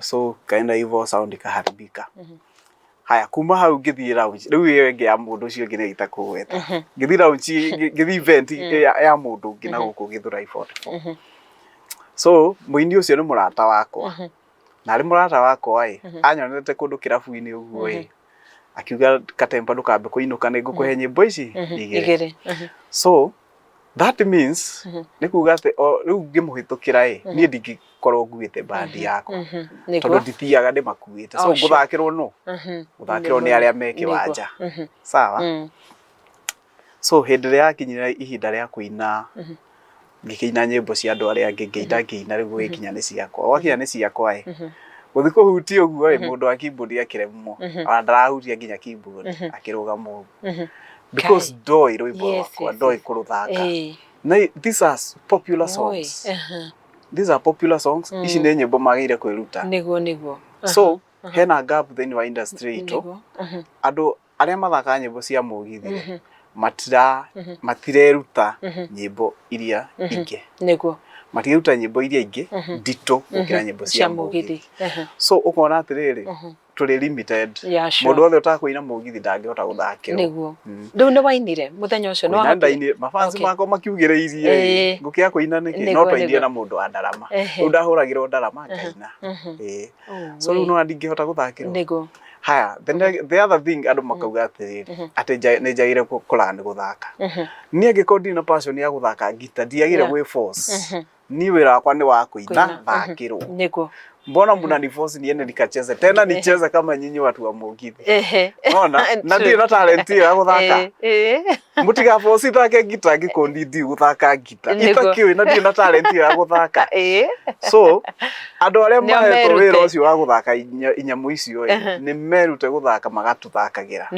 so kaenda hivyo, sound ikaharibika. Haya, kuma hau ngĩthiĩ lounge rĩu ĩyo ĩngĩ ya mũndũ ũcio ũngĩ nĩ itakũgweta. Ngĩthiĩ lounge, ngĩthiĩ event ya mũndũ ũngĩ na gũkũ Gĩthũrai 44. So mũini ũcio nĩ mũrata wakwa, na arĩ mũrata wakwa ĩ, anyonete kũndũ kĩrabu-inĩ ũguo ĩ, akiuga, "Katempa, ndũkambe kũinũka, nĩ ngũkũhe nyĩmbo ici igĩrĩ." Igĩrĩ. So that means nĩ kuga atĩ o rĩu ngĩmũhĩtũkĩra ĩ, niĩ ndingĩkorwo nguĩte bandi yakwa tondũ ndithiaga ndĩmakuĩte. So ngũthakĩrwo nũ? Gũthakĩrwo nĩ arĩa me kĩwanja. Sawa. So hĩndĩ ĩrĩa yakinyire ihinda rĩa kũina, ngĩkĩina nyĩmbo cia andũ arĩa angĩ, ngĩina, ngĩina, rĩu gũgĩkinya nĩ ciakwa. Gwakinya nĩ ciakwa ĩ, gũthiĩ kũhutia ũguo ĩ, mũndũ wa keyboard akĩremwo, ona ndarahutia nginya keyboard, akĩrũgama ũguo because ndoĩ rwĩmbo rwakwa, ndoĩ kũrũthaka. Na these are popular songs. These are popular songs. Ici nĩ nyĩmbo magĩrĩire kwĩruta. Nĩguo. So hena gap thĩinĩ wa industry itũ. Andũ arĩa mathakaga nyĩmbo cia mũgithi rĩ, matireruta nyĩmbo iria ingĩ. Matireruta nyĩmbo iria ingĩ nditũ gũkĩra nyĩmbo cia cia mũgithi. Mũgithi. So ũkona atĩrĩrĩ, tũrĩ limited. Mũndũ wothe ũtakũina mũgithi ndangĩhota gũthakĩrwo. Nĩguo. Rĩu nĩ wainire mũthenya ũcio? Nĩ Kũina wahotire? ndainire, mafansi makwa makiugĩrĩirie ngũkĩaga kũina nĩkĩ? No twainire na mũndũ wa ndarama. Rĩu ndahũragĩrwo ndarama ngaina. So rĩu nĩwona ndingĩhota gũthakĩrwo. Haya, the other thing, andũ makauga atĩrĩrĩ, atĩ nĩ njagĩrĩire kũlearn gũthaka. Niĩ angĩkorwo ndirĩ na passion ya gũthaka ngita, ndiagĩrĩire gwĩ force. Niĩ wĩra wakwa nĩ wa kũina, Kũina. Thakĩrwo. Mbona mnaniforce niende nikacheze tena, nicheze kama nyinyi watu wa mũgithi? Nona na ndirĩ na talent ĩyo ya gũthaka. Mũtigaforce thake ngita angĩkorwo niĩ ndiũĩ gũthaka ngita. Itakĩũĩ na ndirĩ na talent ĩyo ya gũthaka. So andũ arĩa Nĩo mahetwo wĩra merute. ũcio wa gũthaka inyamũ icio ĩ, nĩ merute gũthaka magatũthakagĩra.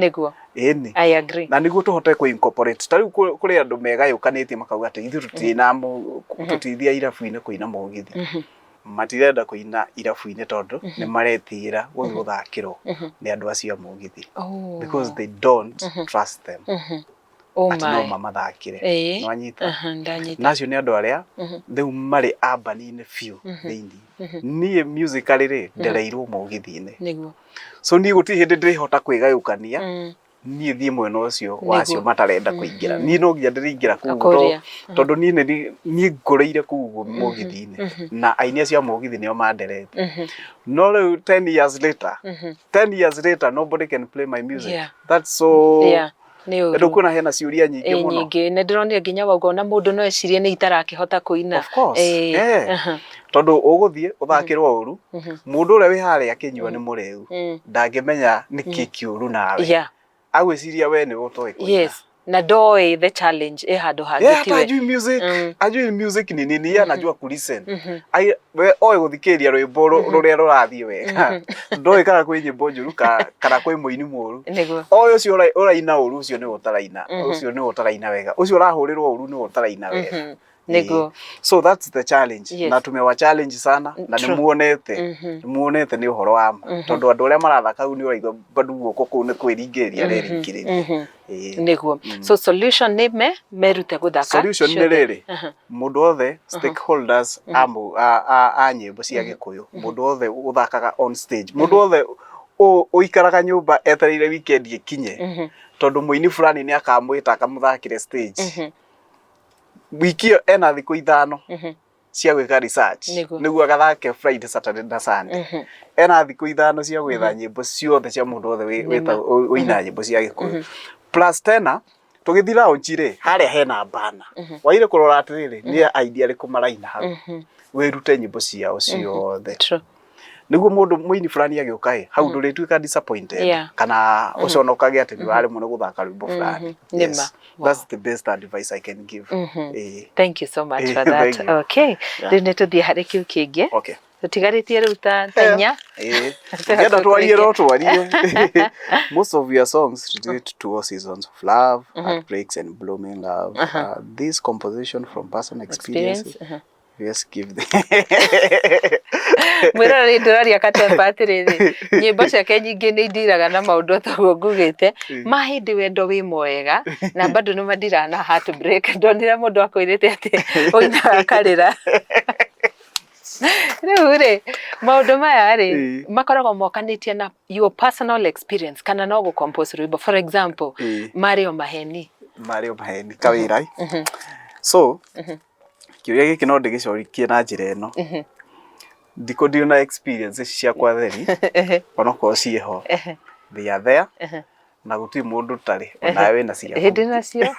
Ĩni. I agree. Na nĩguo tũhote kũ incorporate, ta rĩu kũrĩ andũ megayũkanĩtie makauga atĩ ithuĩ tũtirĩ tũtithia irabu-inĩ kũina mũgithi. Matirenda kũina irabu-inĩ tondũ nĩ maretigĩra gũthiĩ gũthakĩrwo nĩ andũ acio a mũgithi because they don't trust them Oh atĩ no my. mamathakĩre. Nĩwanyita? Ndanyita. Na acio nĩ andũ arĩa rĩu marĩ ambani-inĩ biũ thĩinĩ. Niĩ musically rĩ, ndereirwo mũgithi-inĩ. So niĩ gũtirĩ hĩndĩ ndĩrĩhota kwĩgayũkania niĩ thiĩ mwena ũcio wacio matarenda kũingĩra. Niĩ no nginya ndĩrĩingĩra kũu Kũrĩa. Tondũ niĩ niĩ ngũrĩire kũu ũguo mũgithi-inĩ, na aini acio a mũgithi nĩo manderete. No rĩu 10 years later, 10 years later, nobody can play my music. That's so Yeah. Nĩ ũru. Rĩu kuona hena ciũria nyingĩ mũno. Nyingĩ. Nĩ ndĩronire nginya wauga ona mũndũ no ecirie nĩ itarakĩhota kũina. Of course. Tondũ ũgũthiĩ ũthakĩrwo ũru, mũndũ ũrĩa wĩ harĩa akĩnyua nĩ mũrĩu, ndangĩmenya nĩkĩ kĩũru nawe. Agwĩciria we nĩwe ũtoĩ kũina. Yes. Na ndoĩ the challenge ĩ handũ hangĩ Yeah, hata tiwe. ajui music. Ajui music ni nini, yeye anajua kulisten. We oĩ gũthikĩrĩria rwĩmbo rũrĩa rũrathiĩ wega, ndoĩ kana kwĩ nyĩmbo njũru kana kwĩ mũini mũru. Oĩ ũcio ũraina ũru, ũcio nĩwe ũtaraina, ũcio nĩwe ũtaraina wega, ũcio ũrahũrĩrwo ũru nĩwe ũtaraina wega. So that's the challenge. Na tumewa challenge sana na nĩ muonete, nĩ muonete nĩ ũhoro wa ma, tondũ andũ arĩa marathaka hau nĩ ũraigua bado guoko kũu nĩ kwĩringĩrĩria areringĩrĩria. Nĩguo. So solution nĩ merute gũthaka Solution nĩ ciothe. rĩrĩ, mũndũ wothe, stakeholders a nyĩmbo cia Gĩkũyũ, mũndũ wothe ũthakaga on stage, mũndũ wothe ũikaraga nyũmba etereire weekend ĩkinye tondũ mũini fulani nĩ akamwĩta akamũthakĩre stage, wiki ĩyo ena thikũ 5 cia gwĩka research nĩguo agathake Friday, Saturday na Sunday. Ena thikũ 5 cia gwetha nyĩmbo ciothe cia mũndũ wothe ũinaga nyĩmbo cia Gĩkũyũ. Plus tena tũgĩthiĩ lounge rĩ, harĩa hena bana, wagĩrĩire kũrora atĩrĩrĩ, nĩ aini arĩkũ maraina hau, wĩrute nyĩmbo ciao ciothe. Nĩguo mũndũ mũini fulani agĩũka ĩ hau ndũrĩtuĩka disappointed kana ũconokage atĩ nĩ waremwo nĩ gũthaka rwĩmbo fulani. Yes. That's the best advice I can give. Thank you so much for that. Okay. Rĩu nĩ tũthiĩ harĩ kĩu kĩngĩ. Okay. Tũtigarĩtie rĩu ta inya. Ngĩenda twarie no twarie. Most of your songs relate to all seasons of love, heartbreaks and blooming love. This composition from personal experience. Yes, give the Mwĩroreri ndĩroria Katempa atĩrĩrĩ, nyĩmbo ciake nyingĩ nĩ indiraga na maũndũ toguo ngugĩte ma hĩndĩ wendo wĩ mwega na bado nĩ mandiraga na heartbreak. Ndonire mũndũ akwĩrĩte atĩ ũinaga akarĩra. Rĩu rĩ, maũndũ maya rĩ makoragwo mokanĩtie na your personal experience kana no gũ compose rwĩmbo? For example, Marĩ o Maheni. Marĩ o Maheni kawĩra. So kĩũria gĩkĩ no ndĩgĩcokie na njĩra ĩno, ndikũ ndirĩ na experience ici ciakwa theri, onokorwo ciĩho, they are there, na gũtirĩ mũndũ ũtarĩ, onawe wĩna ciaku. Hĩndĩ nacio.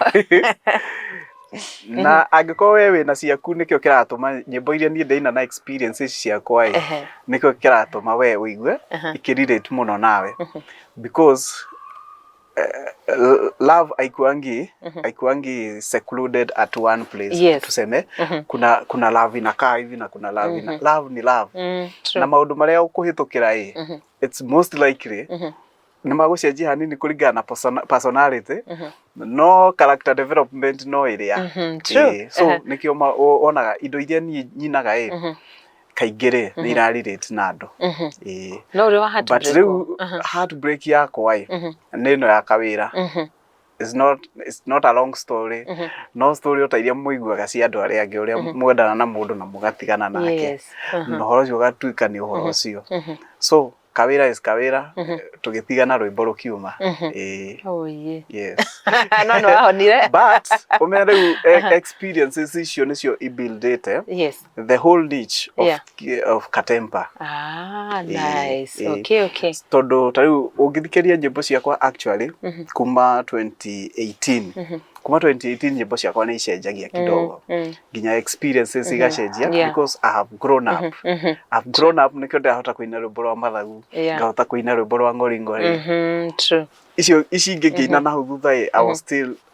Na angĩkorwo we wĩna ciaku, nĩkĩo kĩratũma nyĩmbo iria niĩ ndaina na experience ici ciakwa ĩ, nĩkĩo kĩratũma we ũigue ikĩ relate mũno nawe, because love haikuangi secluded at one place. Tuseme kuna love inakaa hivi na kuna love ina, love ni love. True. Na maũndũ marĩa ũkũhĩtũkĩra ĩ, it's most likely nĩ magũcenjia hanini kũringana na personality, no character development no ĩrĩa. True. Ĩĩ, so nĩkĩo wonaga indo iria niĩ nyinaga ĩ, kaingĩ rĩ nĩ ira relate na andũ. Ĩĩ. No ũrĩ wa But heartbreak? rĩu heartbreak yakwa ĩ nĩ ĩno ya kawĩra. It's not a long story, no story o ta iria mũiguaga cia andũ arĩa angĩ, ũrĩa mwendana na mũndũ na mũgatigana nake, na ũhoro ũcio ũgatuĩka nĩ ũhoro ũcio. So kawĩra is kawĩra, tũgĩtigana rwĩmbo rũkiuma. Ĩĩ. Oh, yeah. Yes. No nĩ wahonire. But ũmenye rĩu experiences icio nĩcio ibuildĩte the whole niche of, of Katempa. Ah, nice. Okay. Tondũ ta rĩu ũngĩthikĩrĩria nyĩmbo ciakwa, actually kuma 2018, kuma 2018 nyĩmbo ciakwa nĩ icenjagia kidogo, nginya experiences igacenjia, because I have grown up. I've grown up, nĩkĩo ndĩrahota kũina rwĩmbo rwa mathagu, ngahota kũina rwĩmbo rwa ng'ori ng'ori. True. Icio ici ingĩ ngĩina na hau thutha ĩ,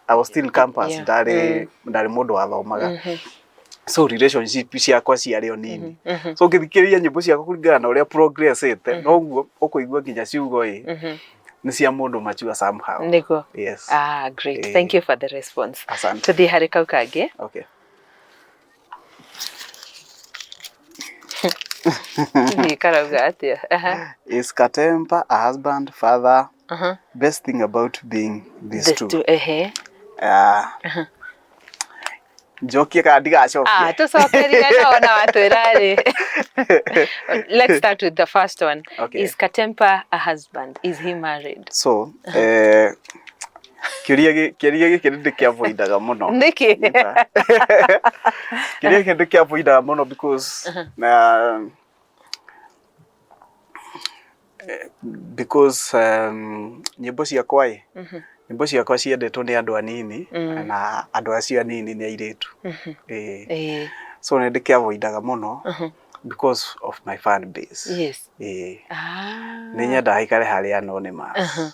I was still campus, ndarĩ mũndũ wathomaga, so relationship ciakwa ciarĩ o nini. So ũngĩthikĩrĩria nyĩmbo ciakwa kũringana na ũrĩa progressĩte, noguo ũkũigua nginya ciugo ĩ nĩ cia mũndũ mature somehow. Nĩguo. Yes. Ah, great. Thank you for the response. Asante. Tũthiĩ harĩ kau kangĩ. Okay. Hihi karauga atĩa? Aha. Is Katempa a husband, father? Best thing about being these The two? two, ehe. Ah. Njokie kana ndigacokie? Ah, tũcokerie no ona watwĩra rĩ. Let's start with the first one. Okay. Is Katempa a husband? Is he married? So, kĩũria gĩkĩ nĩ ndĩkĩavoidaga mũno. Nĩkĩ? Kĩũria gĩkĩ ndĩkĩavoidaga mũno because nyĩmbo ciakwa ĩ, nyĩmbo ciakwa ciendetwo nĩ andũ anini, na andũ acio anini nĩ airĩtu. Ĩĩ. So nĩ ndĩkĩavoidaga mũno because of my fan base. Ĩĩ. Nĩ nyendaga ikare harĩ anonymous.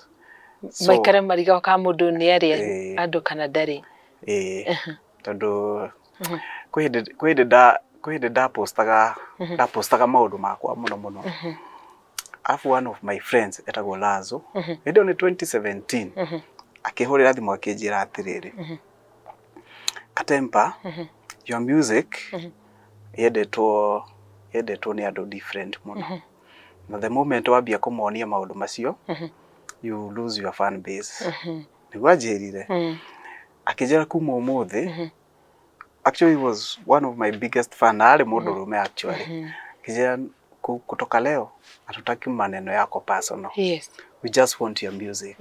So, Maikare marigago kana mũndũ nĩ arĩ andũ kana ndarĩ. Ĩĩ, tondũ kwĩ hĩndĩ ndapostaga maũndũ makwa mũno mũno, alafu one of my friends etagwo Lazo, hĩndĩ ĩyo nĩ 2017, akĩhũrĩra thimũ akĩnjĩra atĩrĩrĩ, "Katempa, your music yendetwo nĩ andũ different mũno, na the moment wambia kũmonia maũndũ macio, you lose your fan base." Nĩguo anjĩrire. Akĩnjĩra kuma ũmũthĩ, actually he was one of my biggest fan na arĩ mũndũrũme actually, akĩnjĩra, "Kutoka leo hatutaki maneno yako personal. We just want your music."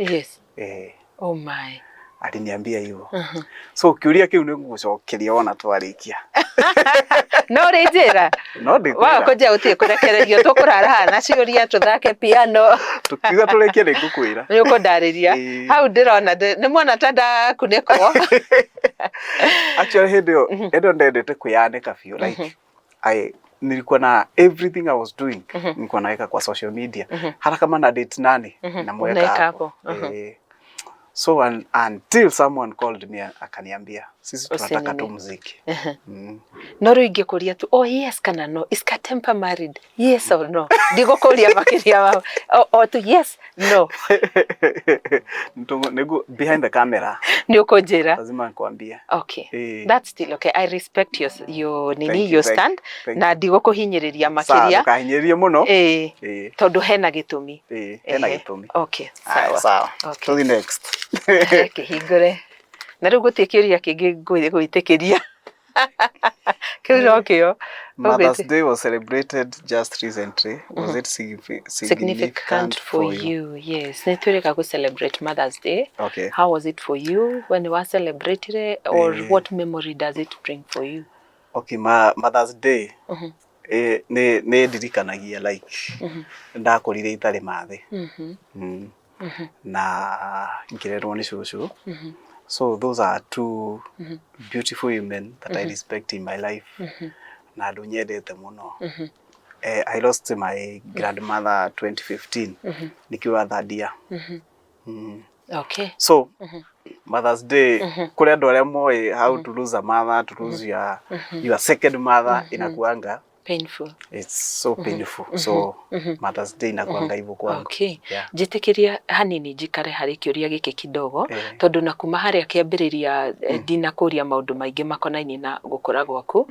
Oh my. Aliniambia hivyo. So kĩũria kĩu nĩ ngũgũcokeria wona twarĩkia. No rĩ njĩra. No ndĩkwĩra. Waga kũnjĩra gũtirĩ kũrekererio, tũkũrara haha na ciũria, tũthake piano. Tũkiuga tũrĩkie nĩ ngũkwĩra. Nĩ ũkũndarĩria. Ĩĩ. Hau ndĩrona nĩ mwana ta ndakunĩkwo. Actually hĩndĩ ĩyo ndendete kwĩyanĩka biũ, like I Nilikuwa na everything I was doing, nilikuwa naweka kwa social media, hata kama na date nani, namweka Unaweka hapo. Hapo. So until someone called me, akaniambia, "Sisi tunataka tu Usinini. muziki." No rĩu ingĩkũria tu, oh, yes kana no, is Katempa married, yes or no? Ndigũkũria makĩria wa o tu yes, no. Nigu behind the camera. Nĩ ũkũnjĩra. Lazima nikwambie. Okay. Eh. That's still okay. I respect your nini, Thank you, your thank stand, thank na ndigũkũhinyĩrĩria Sawa, makĩria. ndũkahinyĩrĩrie mũno. Tondũ hena gĩtũmi. Hena Ehe. gĩtũmi. Okay. Aya, Sawa. sawa. Okay. To the next. Kĩhingũre na rĩu gũtirĩ kĩũria kĩngĩ gwĩtĩkĩria, kĩu no kĩo. Mother's Day was celebrated just recently. Was it Significant for you? Yes, nĩ twĩrĩga gũ celebrate Mother's Day. Okay. How was it for you when you celebrated, or what memory does it bring for you? Okay, Mother's Day nĩ ndirikanagia like ndakũrire itarĩ mathĩ na ngĩrerwo nĩ cũcũ. So those are two beautiful women that I respect in my life na andũ nyendete mũno. I lost my grandmother 2015 nikiwa third year. So Mother's Day, kũrĩ andũ arĩa moĩ how to lose a mother, to lose your second mother, inakuanga Painful. It's so painful. So Mother's Day inakuanga hivyo kwangu. Okay. Yeah. Njĩtĩkĩria hanini njikare harĩ kĩũria gĩkĩ kidogo, tondũ na kuma harĩa kĩambĩrĩria, ndinakũria maũndũ maingĩ makonainie na gũkũra gwaku.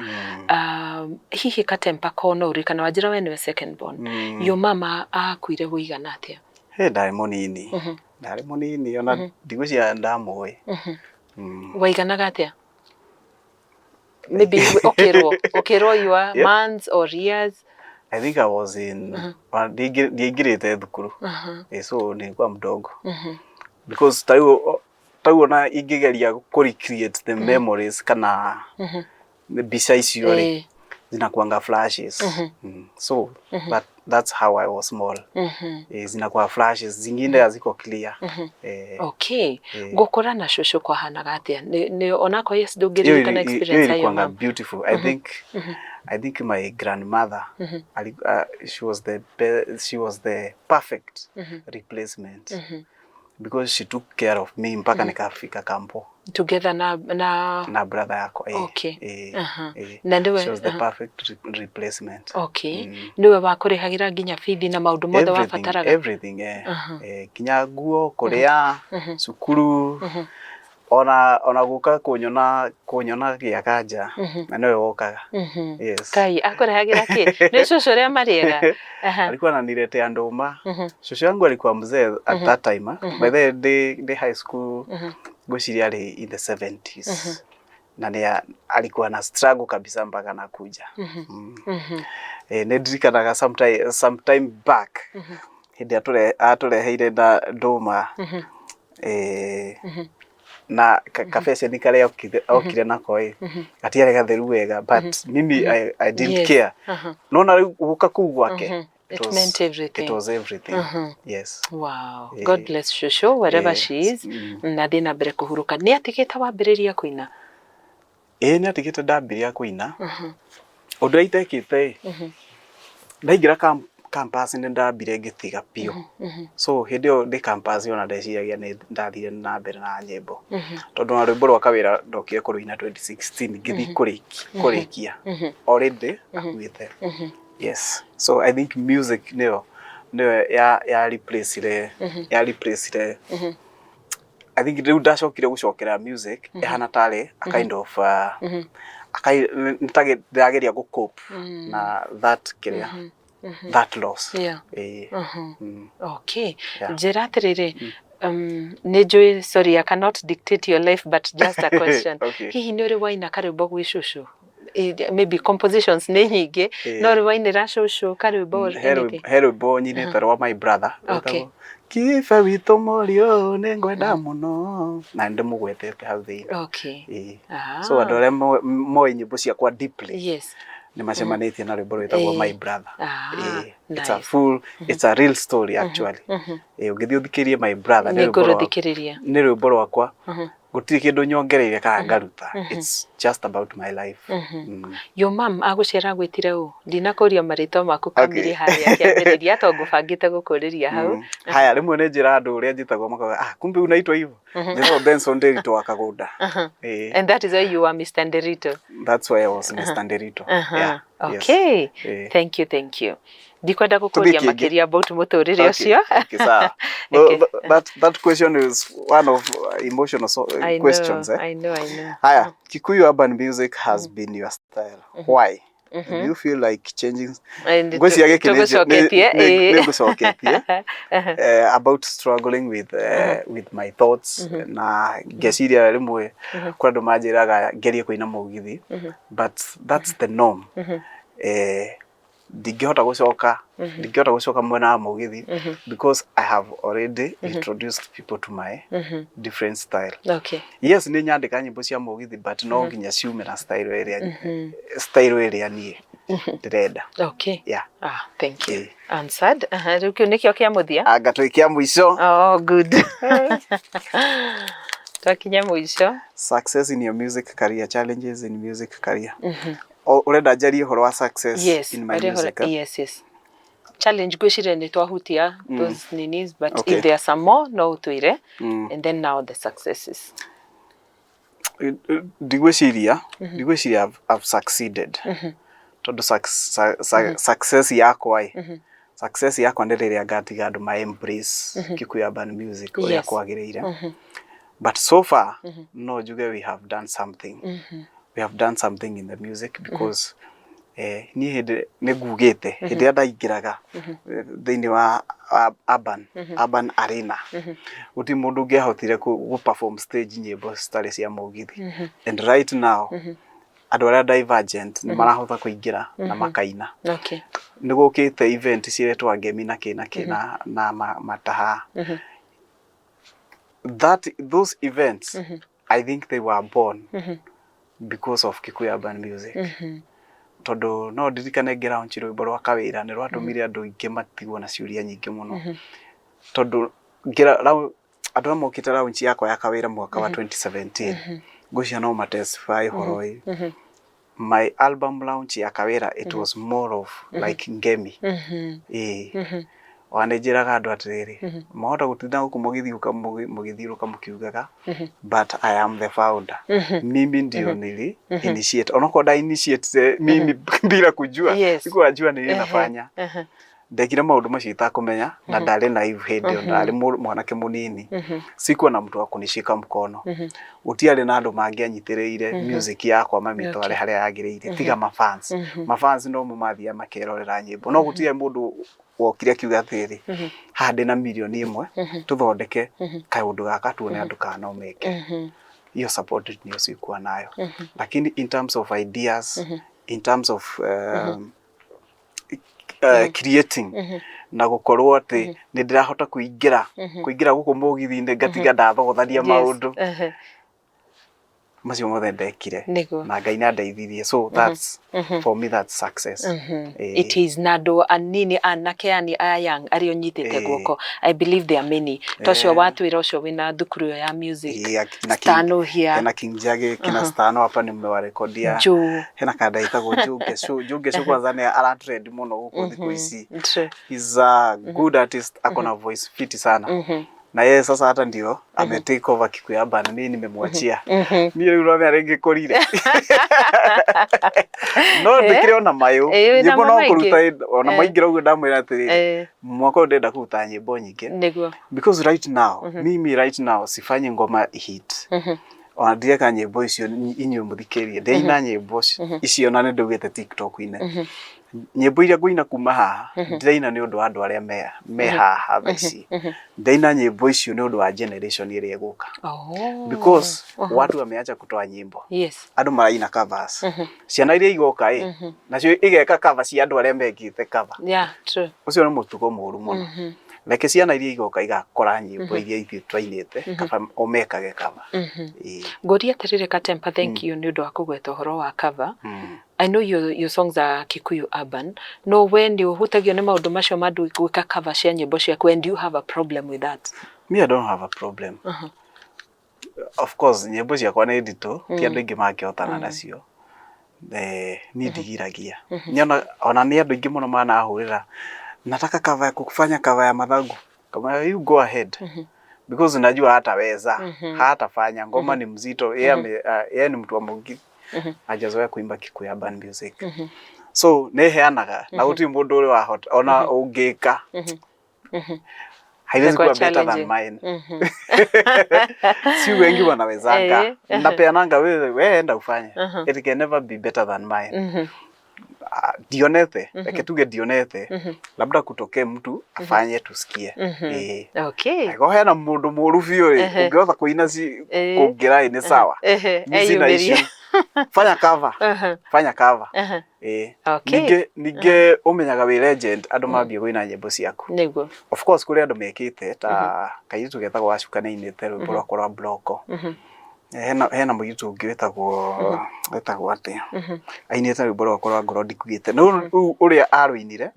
Hihi Katempa kono ũrĩ kana wanjĩra we nĩwe second born? Yo mama akuire wũigana atĩa? He, ndarĩ mũnini, ndarĩ mũnini, ona ndigwĩciria ndamũĩ. Waiganaga atĩa? Maybe ũkĩrwo you are months or years? I think I was in ndiaingĩrĩte thukuru. So nilikuwa mdogo because tarĩu ona ingĩgeria kũ recreate the memories kana mbica icio rĩ, zinakuanga flashes. So that's how I was small. Zinakuwa flashes, zingine haziko clear. Okay. Gũkũra na cũcũ kwahanaga atĩa? Nĩ onakorwo yes, ndũngĩririkana Hiyo experience ya your ilikuwanga mom. beautiful. I think my grandmother, she was the perfect replacement because she took care of me mpaka nikafika kampo. Together na Na brother yako. Na nĩwe She was the perfect replacement. Okay. Nĩwe wakũrĩhagĩra nginya bithi na maũndũ mothe Everything, wabataraga? everything. Nginya nguo, kũrĩa, cukuru, ona gũka kũnyona gĩaka nja na nĩwe wokaga. Yes. Kai akũrehagĩra kĩ? Nĩ cũcũ ũrĩa marĩega? Alikuwa ananiletea ndũma. Shosho yangu alikuwa mzee at that time, ah. By the way, ndĩ high school ngwĩciria arĩ in the 70s na nĩ alikuwa na struggle kabisa mpaka nakuja. Nĩ ndirikanaga sometime back hĩndĩ atũreheire na ndũma, na kabeceni karĩa okire nako ĩ gatiarĩ gatheru wega, but mimi I didn't care. Nona rĩu gũka kũu gwake, It meant everything. It was everything. Yes. Wow. God bless Shosho wherever she is. Na thiĩ na mbere kũhurũka. Nĩ atigĩte wambĩrĩria kũina? Ĩĩ, nĩ atigĩte ndambĩrĩria kũina. Ũndũ ũrĩa itekĩte ĩ, ndaingĩra campus nĩ ndambire ngĩtiga biũ. So hĩndĩ ĩyo ndĩ campus ona ndeciragia nĩ ndathire na mbere na nyĩmbo, tondũ na rwĩmbo rwa kawĩra ndokire kũrũina 2016 ngĩthiĩ kũrĩkia already akuĩte. Yes, so I think music nĩyo ya replaceire. I think rĩu ndacokire gũcokera music ĩhana tarĩ a kind of nĩ ndĩrageria gũ cope na that kĩrĩa, that loss. Ĩĩ. Okay. Yeah. Njĩra atĩrĩrĩ, nĩ njũĩ, sorry, I cannot dictate your life, but just a question. Okay. Hihi nĩ ũrĩ waina karwĩmbo gwĩ cũcũ? Maybe compositions nĩ nyingĩ, no ũrĩ wainĩra cũcũ karwĩmbo or anything? He rwĩmbo nyinĩte rwa my brother rwĩtagwo Kibe witũ mũriũ nĩ ngwenda mũno, na nĩ ndĩmũgwetete hau thĩinĩ. Ĩĩ. So andũ arĩa moĩ nyĩmbo ciakwa deeply nĩ macemanĩtie na rwĩmbo rwĩtagwo My Brother. Ĩĩ. It's a full, it's a real story actually. Ĩĩ, ũngĩthiĩ ũthikĩrĩrie My Brother, nĩ Nĩ rwĩmbo rwa ngũrũthikĩrĩria. Nĩ rwĩmbo rwakwa. Gũtirĩ kĩndũ nyongereire kana ngaruta. It's just about my life. Your mom agũciara agwĩtire ũ? Ndinakũria marĩtwa maku kamiri harĩa kĩambĩrĩria to ngũbangĩte gũkũrĩria hau. Haya, rĩmwe nĩ njĩra andũ ũrĩa njĩtagwo makauga, "Ah, kumbe unaitwa hivyo." Njĩtagwo Benson Nderito wa Kagũnda. And that is why you are Mr. Nderito. That's why I was Mr. Nderito. Yeah. Okay. Yes. Thank you, thank you. Ndikwenda gũkũria makĩria about mũtũrĩre ũcio. Okay, sawa. Okay. That question is one of emotional questions. I know, I know. Haya, Kikuyu urban music has been your style. Why? Do you feel like changing? Ngwĩciria gĩkĩ nĩ ngũcoketie about struggling with my thoughts na ngeciria rĩmwe kũrĩ andũ manjĩraga ngerie kũina mũgithi, but that's the norm. Ndingĩhota gũcoka mwena wa mũgithi because I have already introduced people to my different style. Okay. Yes, nĩ nyandĩka nyĩmbo cia mũgithi, but no nginya ciume na style ĩrĩa niĩ ndĩrenda. Okay. Yeah. Ah, thank you. Answered. Rĩu kĩu nĩkĩo kĩa mũthia? Anga twĩ kĩa mũico. Oh, good. Twakinya mũico. Success in your music career, challenges in music career. Ũrenda njarie ũhoro wa success in my music? Yes, yes. Challenge ngwĩciria nĩ twahutia those ninis, but if there are some more no ũtwĩre. And then now the successes. Ndigwĩciria I've succeeded. Tondũ success yakwa success yakwa nĩ rĩrĩa ngatiga andũ ma embrace Kikuyu urban music ũrĩa kwagĩrĩire. But so far no njuge we have done something. We have done something in the music because niĩ hĩndĩ nĩ ngugĩte hĩndĩ ĩrĩa ndaingĩraga thĩinĩ wa urban arena, gũtirĩ mũndũ ũngĩahotire gũ perform stage nyĩmbo citarĩ cia mũgithi. And right now andũ arĩa divergent nĩ marahota kũingĩra na makaina. Okay. Nĩ gũkĩte event ciretwo ngemi na kĩ na kĩ na mataha. That those events, I think they were born because of Kikuyu urban music. Tondũ no ndirikane ngĩlaunch rwĩmbo rwa Kawĩra nĩ rwatũmire andũ aingĩ matigwo na ciũria nyingĩ mũno. Tondũ andũ arĩa mokĩte launch yakwa ya Kawĩra mwaka wa 2017, ngwĩciria no matestify ũhoro ũyũ. My album launch ya Kawĩra, it was more of like ngemi. Ona nĩ njĩraga andũ atĩrĩrĩ, mwahota gũtinda gũkũ mũgĩthiũrũka mũkiugaga, but I am the founder. Mimi ndio nili initiate. Onokorwo nda initiate mimi bila kujua, sikuwa najua nini nafanya. Ndekire maũndũ macio itakũmenya na ndarĩ naive hĩndĩ ĩyo, ndarĩ mwanake mũnini. Sikuwa na mtu wa kunishika mkono. Gũtiarĩ na andũ mangĩanyitĩrĩire music yakwa mamĩtware harĩa yagĩrĩire, tiga mafans. Mafans no mo mathiaga makerorera nyĩmbo. No gũtirĩ mũndũ wokire akiuga atĩrĩrĩ, haha ndĩna mirioni 1 tũthondeke kaũndũ gaka tuone andũ kana no meke. Hiyo support ndio sikuwa nayo. Lakini in terms of ideas, in terms of creating na gũkorwo atĩ nĩ ndĩrahota kũingĩra gũkũ mũgithi-inĩ ngatiga ndathogothania maũndũ macio mothe ndekire na Ngai nĩandeithirie. So that's for me, that's success. It is na andũ anini anake yani aya young arĩa ũnyitĩte guoko, I believe there are many. Ta ũcio watwĩra ũcio wĩna thukuru ĩyo ya music, Stano here, hena King Jage, kina Stano hapa nimewarekodia, hena kanda ĩtagwo Jungeshu. Jungeshu kwanza nĩ aratrend mũno gũkũ thikũ ici. He's a good artist, ako na voice fiti sana. Na yeye sasa hata ndio ame take over Kikuyu urban, mimi nimemwachia. Niĩ rĩu no rĩngĩ kũrire. No ndĩkĩrĩ ona mayũ. Nyĩmbo no kũruta ona maingĩra ũguo ndamwĩra atĩrĩrĩ, mwaka ũyũ ndĩrenda kũruta nyĩmbo nyingĩ. Nĩguo. Because right now, mimi right now sifanyi ngoma hit. Ona ndireka nyĩmbo icio inyuĩ mũthikĩrĩrie. Ndĩraina nyĩmbo icio na nĩ ndaugĩte TikTok-inĩ. Nyĩmbo iria ngũina kuma haha ndĩraina nĩ ũndũ wa andũ arĩa me haha thaa ici. Ndĩraina nyĩmbo icio nĩ ũndũ wa generation ĩrĩa ĩgũka. Because watu wameacha kutoa nyimbo. Andũ maraina covers. Ciana iria igoka nacio igeka cover cia andũ arĩa mekĩte cover. Yeah, true. Ũcio nĩ mũtugo mũũru mũno. Reke ciana iria igoka igakora nyĩmbo iria ithuĩ twainĩte kaba o mekage cover. Ngũria atĩrĩrĩ Katempa, thank you nĩ ũndũ wa kũgweta ũhoro wa cover. I know your songs are Kikuyu urban. No we nĩ ũhutagio nĩ maũndũ macio ma andũ gwĩka cover cia nyĩmbo ciaku, and you have a problem with that? Me, I don't have a problem. Of course nyĩmbo ciakwa nĩ nditũ, ti andũ aingĩ mangĩhotana nacio. Niĩ ndigiragia. Niĩ ona nĩ andũ aingĩ mũno manahũrĩra, nataka cover ya kufanya cover ya Mathagu. Kama you go ahead. Because najua hataweza, hatafanya, ngoma ni mzito, yeye ni mtu wa Mũgithi. Hajazoea kuimba Kikuyu urban music. So nĩ heanaga na gũtirĩ mũndũ ũrĩ wahota ona ũngĩka haiwezi kuwa better than mine. Si wengi wanawezanga. Napeananga, wewe enda ufanye. It can never be better than mine. Ndionete, reke tuge ndionete, labda kutokee mtu afanye tusikie. Okay. Angĩkorwo hena mũndũ mũru biũ rĩ, ũngĩhota kũina kũngĩra nĩ sawa. Niĩ sina issue. Fanya cover. Fanya cover. Okay. Ningĩ ũmenyaga wĩ legend andũ mambie kũina nyĩmbo ciaku. Nĩguo. Of course kũrĩ andũ mekĩte ta kairĩtu getagwo Wacuka nĩainĩte rwĩmbo rwakwa rwa Bloko. Hena mũirĩtu ũngĩ wĩtagwo atĩa, ainĩte rwĩmbo rwakwa rwa Ngoro Ndikuĩte. No rĩu ũrĩa arũinire,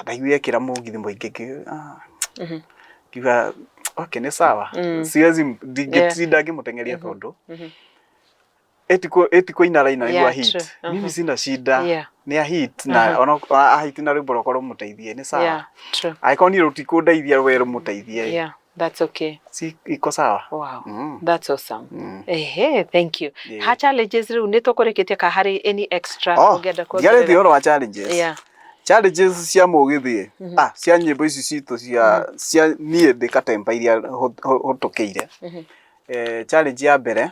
ndaiguire ekĩra mũgithi mũingĩ, ngiuga okay nĩ sawa, siwezi ndingĩtinda ngĩmũteng'eria tondũ ĩtikũina raina nĩguo hit. Mimi sina shida, nĩ a hit na ona a hit na rwĩmbo rwakwa rũmũteithie nĩ sawa. Angĩkorwo niĩ rũtikũndeithia we rũmũteithie. Yeah, that's okay. Si iko sawa. Wow. That's awesome. Ehe, thank you. Ha challenges rĩu nĩ tũkũrĩkĩtie ka harĩ any extra ũngĩenda kuongerera? Ndiarĩtie ũhoro wa challenges. Challenges cia mũgithi, cia nyĩmbo ici citũ cia niĩ ndĩ Katempa iria hũtũkĩire. Challenge ya mbere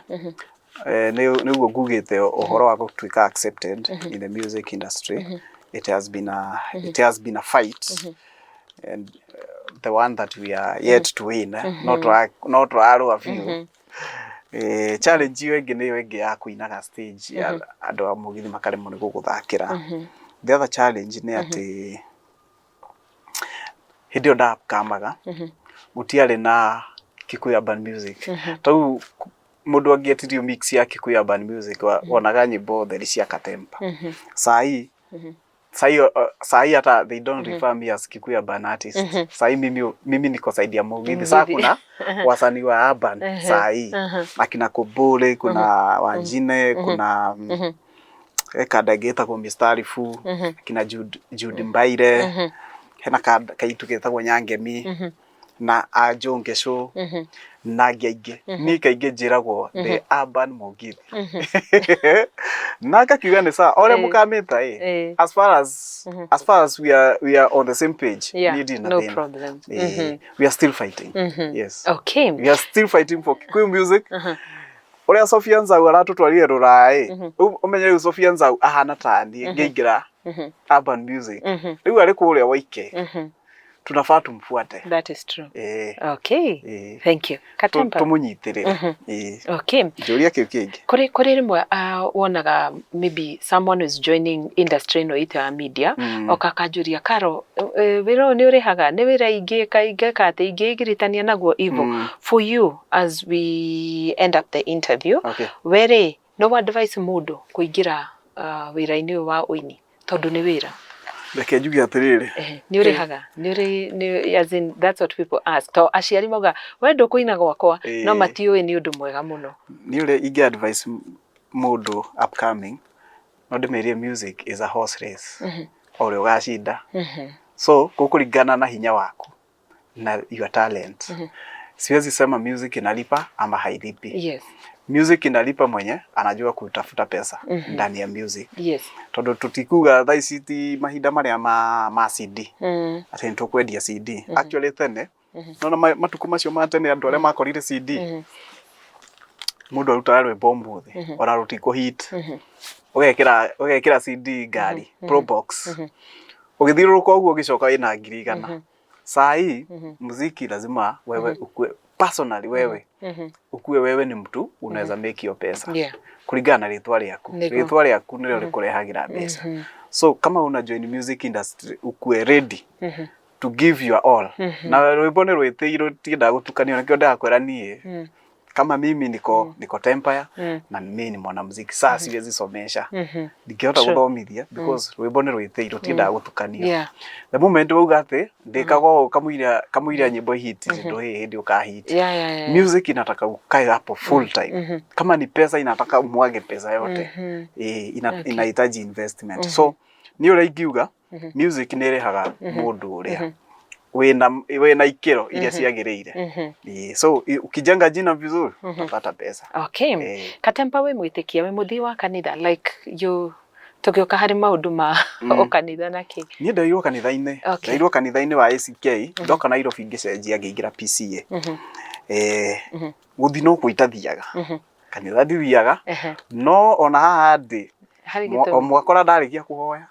nĩguo ngugĩte ũhoro wa gũtuĩka accepted in the music industry. It has been a, it has been a fight and the one that we are yet to win, no tũrarũa biũ. Challenge ĩyo ĩngĩ nĩyo ĩngĩ ya kũinaga stage andũ a mũgithi makaremwo nĩ gũgũthakĩra. The other challenge nĩ atĩ hĩndĩ ĩyo ndakamaga gũtiarĩ na Kikuyu urban music. Tarĩu mũndũ angĩetirio mix ya Kikuyu urban music wonaga nyĩmbo theri cia Katempa. Sai sai hata they don't refer me as Kikuyu urban artist. Sai mimi niko side ya Mugithi. Sasa kuna wasanii wa urban sai akina Kobole, kuna Wanjine, kuna kanda ĩngĩ ĩtagwo Mistarifu, akina Jude Mbaire, hena kaitu getagwo Nyangemi na Anjo Ngeco na angĩ aingĩ. Niĩ kaingĩ njĩragwo the urban Mugithi. Na ngakiuga nĩ sawa, o ũrĩa mũkamĩta ĩ, as far as we are on the same page, niĩ ndirĩ na No thĩna. problem. We are still fighting. Yes. Okay. We are still fighting for Kikuyu music. Ũrĩa Sofia Nzau aratũtwarire rũraya ĩ, ũmenye rĩu Sofia Nzau ahana ta niĩ ngĩingĩra urban music. Rĩu arĩ kũrĩa Waike. Tunafaa tumfuate. That is true. Okay. Thank you. Katempa. Tumunyitĩrĩre. Okay. Njũria kĩu kĩngĩ. Kũrĩ rĩmwe wonaga maybe someone is joining industry ĩno itũ ya media, oka akanjũria Karo, wĩra ũyũ nĩ ũrĩhaga, nĩ wĩra ingĩka ingĩka atĩ ingĩgiritania naguo ivo. For you as we end up the interview, we rĩ no advice mũndũ kũingĩra wĩra-inĩ ũyũ wa ũini tondũ nĩ wĩra? Reke njuge atĩrĩrĩ. Nĩ ũrĩhaga? Nĩ ũrĩ, as in that's what people ask. To aciari mauga we ndũkũina gwakwa, no matiũĩ nĩ ũndũ mwega mũno. Nĩ ũrĩa ingĩ advice mũndũ upcoming, no ndĩmĩrie music is a horse race. O ũrĩa ũgacinda. So gũkũringana na hinya waku na your talent. Siwezi sema music inalipa ama hailipi. Music inalipa mwenye anajua kutafuta pesa ndani ya music. Tondũ tutikuga thaa ici ti mahinda marĩa ma CD. Atĩ nĩtũkwendia CD. Actually tene, nona matukũ macio ma tene andũ arĩa makorire CD. Mũndũ arutaga rwĩmbo ũmũthĩ, ona rũtikũ hit. Ũgekĩra CD ngari, Probox. Ũgĩthiũrũrũka ũguo ũgĩcoka wĩna 100,000. Saa hii muziki lazima wewe ukue personally, wewe ukue wewe ni mtu unaweza make your pesa kulingana na rĩtwa rĩaku. Rĩtwa rĩaku nĩrĩo rĩkũrehagĩra mbeca. So kama una join music industry, ukue ready to give your all. Na rwĩmbo nĩ rwĩtĩirwo, tiendaga gũtukanio, nĩkĩo ndĩrakwĩra niĩ. Kama mimi niko Tempire na mimi ni mwanamuziki, saa siwezi somesha, ndingĩhota gũthomithia because rwĩmbo nĩ rwĩtĩirwo, tiendaga gũtukanio. The moment wauga atĩ ndĩkaga ũũ kamũira nyĩmbo hit, ndũĩ hĩndĩ ũkahit. Music inataka ukae hapo full time. Kama ni pesa, inataka umwage pesa yote. Inahitaji investment. So niĩ ũrĩa ingiuga, music nĩ ĩrĩhaga mũndũ ũrĩa wĩna ikĩro iria ciagĩrĩire. So ukijenga jina vizuri, utapata pesa. Okay. Katempa, wĩ mwĩtĩkia, wĩ mũthii wa kanitha, like you tũgĩũka harĩ maũndũ ma ũkanitha na kĩ? Niĩ nderirwo kanitha-inĩ. Nderirwo kanitha-inĩ wa ACK. Ndoka Nairobi ngĩcenjia, ngĩingĩra PCA. Gũthiĩ no kuo itathiaga, kanitha ndithiaga, no ona haha ndĩ Harĩ o gĩtũmi? Mwaka ũrĩa ndarĩkia kũhoya.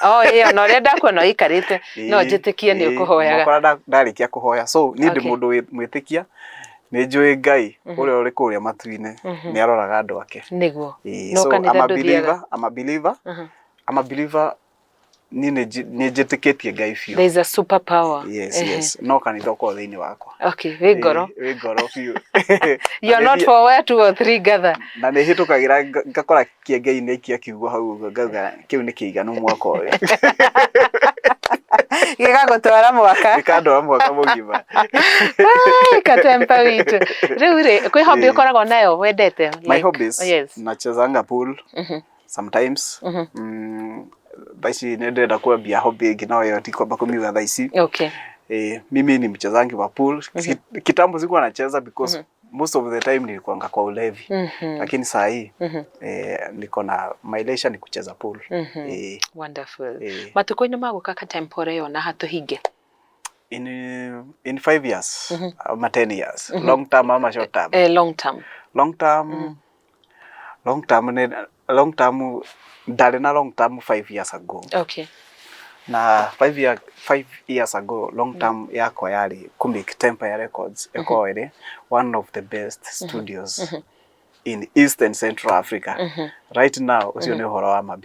Oh, ĩĩ, ona ũrĩa ndakuona ũikarĩte no njĩtĩkie nĩ ũkũhoyaga. Mwaka ũrĩa ndarĩkia kũhoya. So niĩ ndĩ mũndũ mwĩtĩkia, nĩ njũĩ Ngai ũrĩa ũrĩ kũrĩa matu-inĩ nĩ aroraga andũ ake. No So kanitha I'm a ndũthiaga? believer, I'm a believer, I'm a believer. Niĩ nĩ njĩtĩkĩtie Ngai biũ. There is a super power. Yes, yes, no kanitha ũkorwo thĩinĩ wakwa. Okay, wĩ ngoro. Ĩĩ, wĩ ngoro biũ. You are not for where two or three gather. Na nĩ hĩtũkagĩra ngakora kĩengei-inĩ aikia kiugo hau ũguo, ngauga kĩu nĩ kĩiganu mwaka ũyũ. Gĩgagũtwara mwaka. Gĩkandwara mwaka mũgima. Ai, Katempa witũ. Rĩu rĩ, kwĩ hobby ũkoragwo nayo wendete? My hobbies? Yes. Nachezanga pool sometimes. Thaa ici nĩ ndĩrenda kwambia hobby ĩngĩ, no ĩyo tikwamba kũmiuga thaa ici. Mimi ni mchezangi wa pool. Kitambo sikuwa nacheza because most of the time nilikuanga kwa ulevi, lakini saa hii niko na my leisure ni kucheza pool. Wonderful. Matukũ-inĩ ma gũka, Katempa, ũreyona hatũhinge? In 5 years ama 10 years, long term ama short term? Long term. Long term, long term nĩ long term, ndarĩ na long term 5 years ago. Na 5 years ago, long term yakwa yarĩ kũ-make Tempire Records ĩkorwo ĩrĩ one of the best studios in East and Central Africa. Right now ũcio nĩ ũhoro wa ma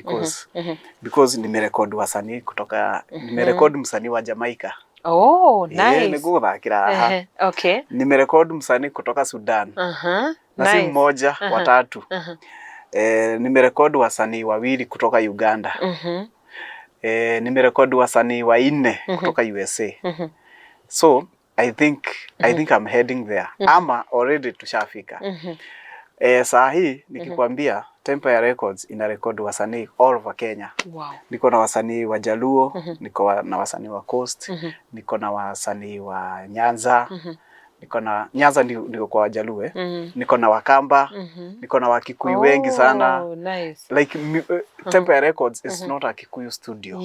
because nimerekodi wasanii kutoka, nimerekodi msanii wa Jamaica. Oh, nice. Nĩngũgũthakĩra haha. Nimerekodi msanii kutoka Sudan na si mmoja, watatu. Nimerekodi wasanii wawili kutoka Uganda. Nimerekodi wasanii wanne kutoka USA. So I think I'm heading there ama already tushafika. Saa hii nikikwambia, Tempire Records ina rekodi wasanii all over Kenya. Niko na wasanii wa Jaluo, niko na wasanii wa Coast, niko na wasanii wa Nyanza, niko na Nyanza niko kwa Wajaluo, eh. Niko na Wakamba, niko na Wakikuyu wengi sana. Like Tempire Records is not a Kikuyu studio.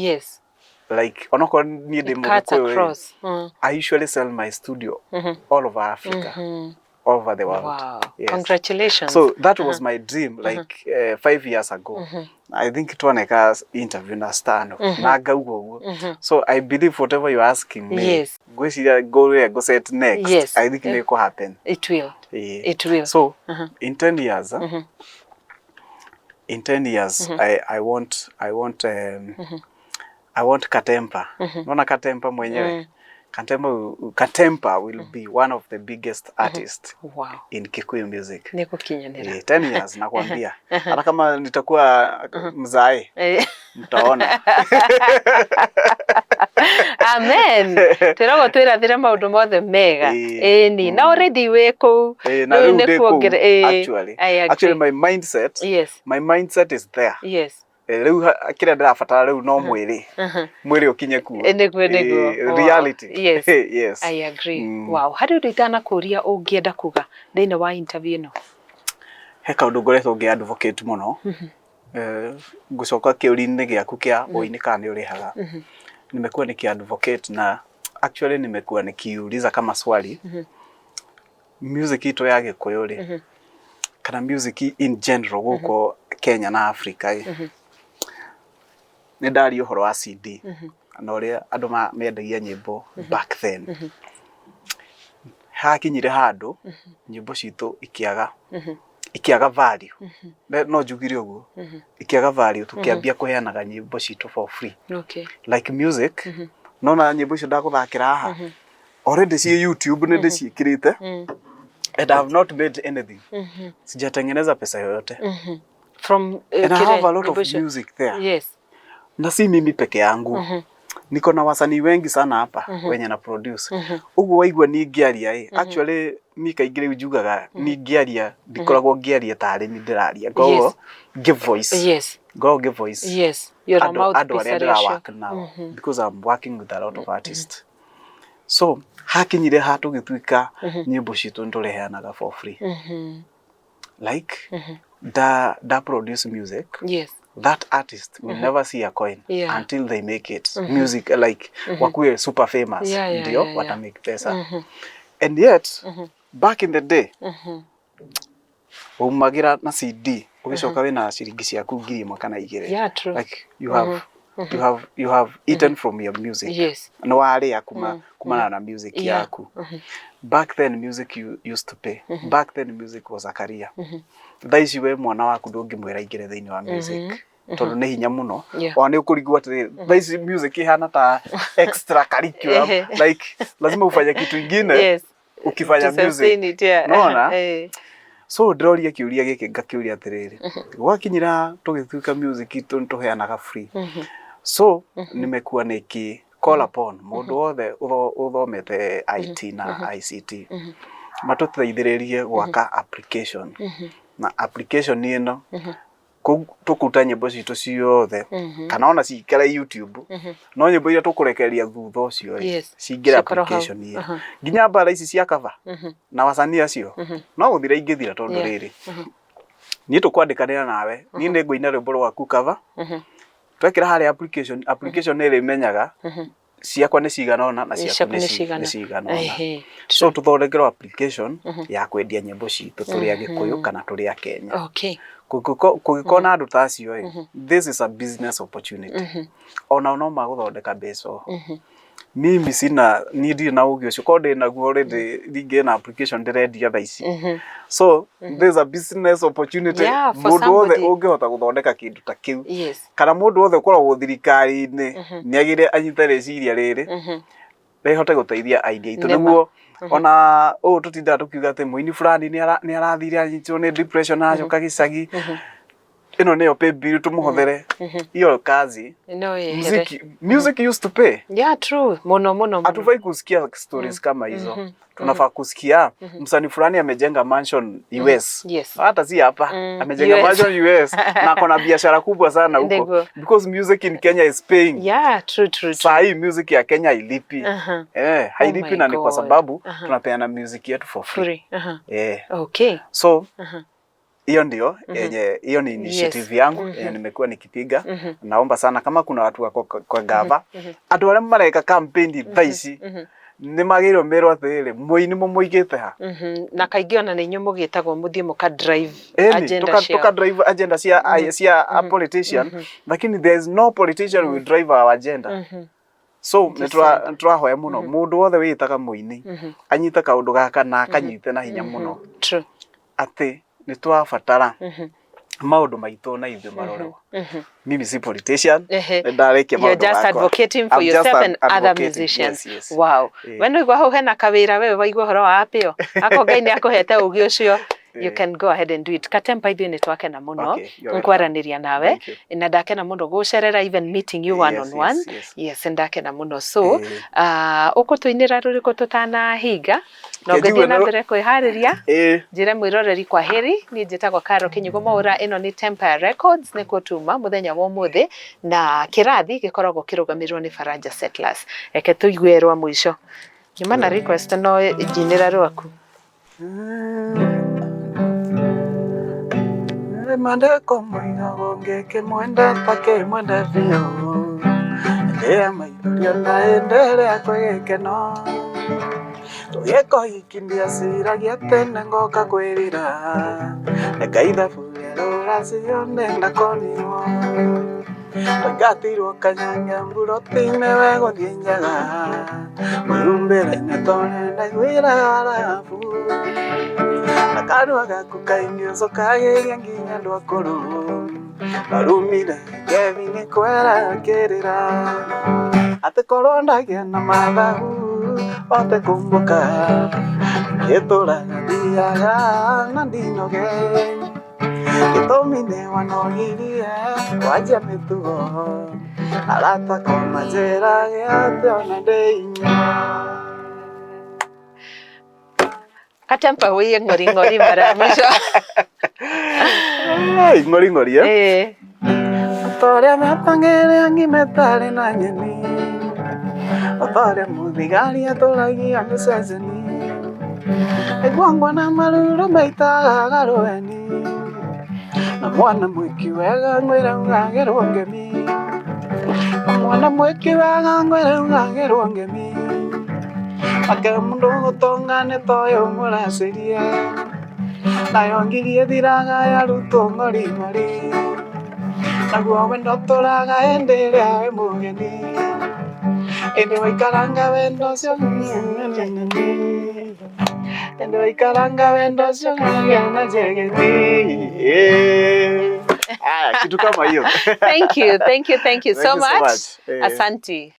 Like onokorwo niĩ ndĩ It cuts Mũgĩkũyũ, across. I usually sell my studio all over Africa, all over the world. Yes. Congratulations. So that was my dream like 5 years ago. I think twaneka interview na Stano na ngauga ũguo. So I believe whatever you're asking me, ngwĩciria goal ĩrĩa ngũ-set next, I think nĩ ĩkũ happen. It will. It will. So in 10 years, in 10 years I want Katempa. Naona Katempa mwenyewe. Katempa will be one of the biggest artists in Kikuyu music. Nĩ gũkinyanĩra. 10 years nakwambia. Hata kama nitakuwa mzae, mtaona. Amen. Twĩragwo twĩrathĩre maũndũ mothe mega. Ĩni. Na already wĩ kũu. Na Rĩu rĩu nĩ ndĩ kũu, kuongerera. actually. I agree. Actually my mindset, my mindset is there. Rĩu kĩrĩa ndĩrabatara rĩu no mwĩrĩ. Mwĩrĩ ũkinye kuo. Nĩguo. Reality. Yes. I agree. Wow. Harĩ ũndũ itanakũria ũngĩenda kuga thĩinĩ wa interview ĩno? He kaũndũ ngoretwo ngĩ advocate mũno. Ngũcoka kĩũria-inĩ gĩaku kĩa ũini kana nĩ ũrĩhaga. Nimekuwa nikiadvocate na actually nimekuwa nikiuliza kama swali, music itũ ya Gĩkũyũ rĩ, kana music in general gũkũ Kenya na Africa ĩ, nĩ ndaria ũhoro wa CD na ũrĩa andũ mendagia nyĩmbo back then. Hakinyire handũ nyĩmbo citũ ikĩaga value. No njugire ũguo, ikĩaga value, tũkĩambia kũheanaga nyĩmbo citũ for free. Like music, nona nyĩmbo icio ndagũthakĩra haha already ciĩ YouTube, nĩ ndĩciĩkĩrĩte. And I have not made anything. Sijatengeneza pesa yoyote. From And I kire have a lot of nyimbo icio. music there. Yes. Na si mimi peke yangu. Niko na wasanii wengi sana hapa wenye na produce. Ũguo waigua ni ngĩaria ĩ, actually ni kaingĩ rĩu njugaga ni ngĩaria ndikoragwo ngĩaria tarĩ ni ndĩraria. Ngoragwo ngĩ voice. Ngoragwo ngĩ voice. Yes. You're a Andũ mouthpiece arĩa arĩ ndĩra acio. work nao because I'm working with a lot of artists. So hakinyire ha tũgĩtuĩka nyĩmbo citũ nĩtũreheanaga for free. Like da produce music, that artist will never see a coin until they make it music, like wakuwe super famous, ndio wata make pesa. And yet back in the day waumagira na CD ugicoka wina ciringi ciaku 1,000 kana 2. Yeah, true. Like you have you have eaten from your music. Nĩ warĩa kuma kumana na music yaku. Back then music you used to pay. Back then music was a career. Thaa ici we mwana waku ndũngĩmwĩra aingĩre thĩinĩ wa music tondũ nĩ hinya mũno. Ona nĩ ũkũrigwo atĩrĩrĩ, thaa ici music ihana ta extra curriculum, like lazima ufanye kitu ingine ukifanya To sustain music. it, yeah. Nona? So ndĩroria kĩũria gĩkĩ ngakĩũria atĩrĩrĩ, gwakinyĩra tũgĩtuĩka music itũ nĩtũheanaga free. So nimekuwa niki call upon mũndũ wothe ũthomete IT na ICT matũteithĩrĩrie gwaka application, na application ĩno tũkũruta nyĩmbo citũ ciothe kana ona cikare YouTube, no nyĩmbo iria tũkũrekereria thutha ũcio ĩ, cingĩre Cikorwo hau. application ĩyo, nginya mbara ici cia cover na wasanii acio no gũthira ingĩthira tondũ rĩrĩ niĩ tũkwandĩkanĩra nawe, niĩ nĩ ngũina rwĩmbo rwaku cover, twekĩra harĩa application, application nĩ ĩrĩmenyaga ciakwa nĩ cigana ũna na ciaku Ciaku nĩ nĩ cigana. nĩ cigana ũna. So tũthondekerwo application ya kwendia nyĩmbo citũ tũrĩ Agĩkũyũ kana tũrĩ a Kenya. Kũngĩkorwo na andũ ta acio ĩ, this is a business opportunity. Onao no magũthondeka mbeca oho. Mimi sina, niĩ ndirĩ na ũgĩ ũcio, korwo ndĩ naguo already ningĩ na application ndĩrendia thaa ici. So there's a business opportunity. Yeah, for Mũndũ wothe somebody. ũngĩhota gũthondeka kĩndũ ta kĩu kana mũndũ wothe ũkoragwo thirikari-inĩ nĩ agĩrĩire anyite rĩciria rĩrĩ rĩhote gũteithia idea itũ Nĩma. nĩguo ona ũũ tũtindaga tũkiuga atĩ mũini fulani nĩ arathire anyitwo nĩ depression aracoka gĩcagi, ĩno nĩyo pay bill tũmũhothere hiyo kazi. No yehere. Music used to pay. Yeah, true. Muno muno muno. Hatufai kusikia stories kama hizo. Tunafaa kusikia msanii fulani amejenga mansion US. Hata si hapa. Amejenga US. mansion US na ako na biashara kubwa sana huko. Ndego. Because music in Kenya is paying. Yeah, true, true, true. Saa hii music ya Kenya hailipi. Hailipi Oh my na ni kwa God. sababu tunapeana music yetu for free. Free. So hiyo ndio yenye hiyo ni initiative yangu yenye nimekuwa nikipiga. Naomba sana kama kuna watu wako kwa gava, andũ arĩa mareka campaign thaa ici nĩ magĩrĩirwo merwo atĩrĩrĩ, mũini mũmũigĩte ha. Na kaingĩ ona nĩ inyuĩ mũgĩtagwo mũthiĩ mũka drive Ĩni, agenda ciao. tuka drive agenda cia cia a politician, lakini there is no politician will drive our agenda. So nĩ tũrahoya mũno mũndũ wothe wĩĩtaga mũini anyite kaũndũ gaka na akanyite na hinya mũno atĩ nĩ tũrabatara maũndũ maitũ na ithuĩ marorwo. Mimi si politician, nĩ ndarĩkia You're maũndũ just makwa. advocating for I'm just yourself and other advocating. musicians. Yes, yes. Wow. We nĩwaigua hau hena kawĩra wewe waigua ũhoro wa app ĩyo. Akorwo Ngai nĩ akũhete ũgĩ ũcio, you can go ahead and do it. Katempa ithuĩ nĩ twakena mũno Okay, you're welcome. kwaranĩria nawe Thank you. na ndakena mũno gũcerera, even meeting you one on one. Yes. Yes, ndakena mũno. So ũkũtũinĩra rũrĩkũ tũtanahinga na Ke ũngĩthiĩ njigue na mbere kwĩharĩria njĩre mwĩroreri kwa heri. Niĩ njĩtagwo Caro Kinyugo Mwaura, ĩno nĩ Tempire Records nĩkuo tuma mũthenya wa ũmũthĩ na kĩrathi gĩkoragwo kĩrũgamĩrĩirwo nĩ Faraja Settlers. Reke tũigue rwa mũico nyuma na request no njinĩra rwaku. Mandeko moigago ngĩkĩmwenda takĩmwenda biũ ndĩra maithurio ndaenderea kwĩ gĩkeno tũgĩko hiki ndiaciragia tene ngoka kwĩrira reka ithabu rĩa rũracio nĩndakonirwo twaingatirwo kanyange mburoti-inĩ we gũthiĩ njaga mwĩhumbĩre nĩtondũ ndaiguire harabu na kanua gaku kaingĩ ũcokagĩria nginya andũ akũrũ barumire Kevin kwera kĩrĩra atĩ korwo ndagĩa na mathabu ote kumbuka gĩtũraga Thiaga na ndinoge gĩtũmi nĩ wanogirie wanjia mĩtugo arata ko manjĩrage atĩ ona ndĩ inya. Katempa wiye ng'ori ng'ori mara ya mwisho. Ng'ori ng'ori eh? Eh. Otorĩa metang'ere ang'i metarĩ na nyeni, otorĩa mũthigari atũragia mĩceceni, ĩguangwa na maruru maitaga rũeni, na mwana mwĩki wega ngwĩra ugagĩrwo ngemi, na mwana mwĩki wega ngwĩra ugagĩrwo ngemi, ake mũndũ gũtonga nĩ toyũ mũracĩrie, nayo ngiri ĩthiraga yarutwo ng'ori ng'ori, naguo wendo tũraga hĩndĩ ĩrĩa wĩ mũgeni, ĩndĩ waikaranga wendo ũcio ĩndĩ waikaranga wendo ũcio ũkagĩa na njegeni. Aya, kitu kama hiyo. Thank you, thank you, thank you Thank so you so much. much. Eh. Asanti.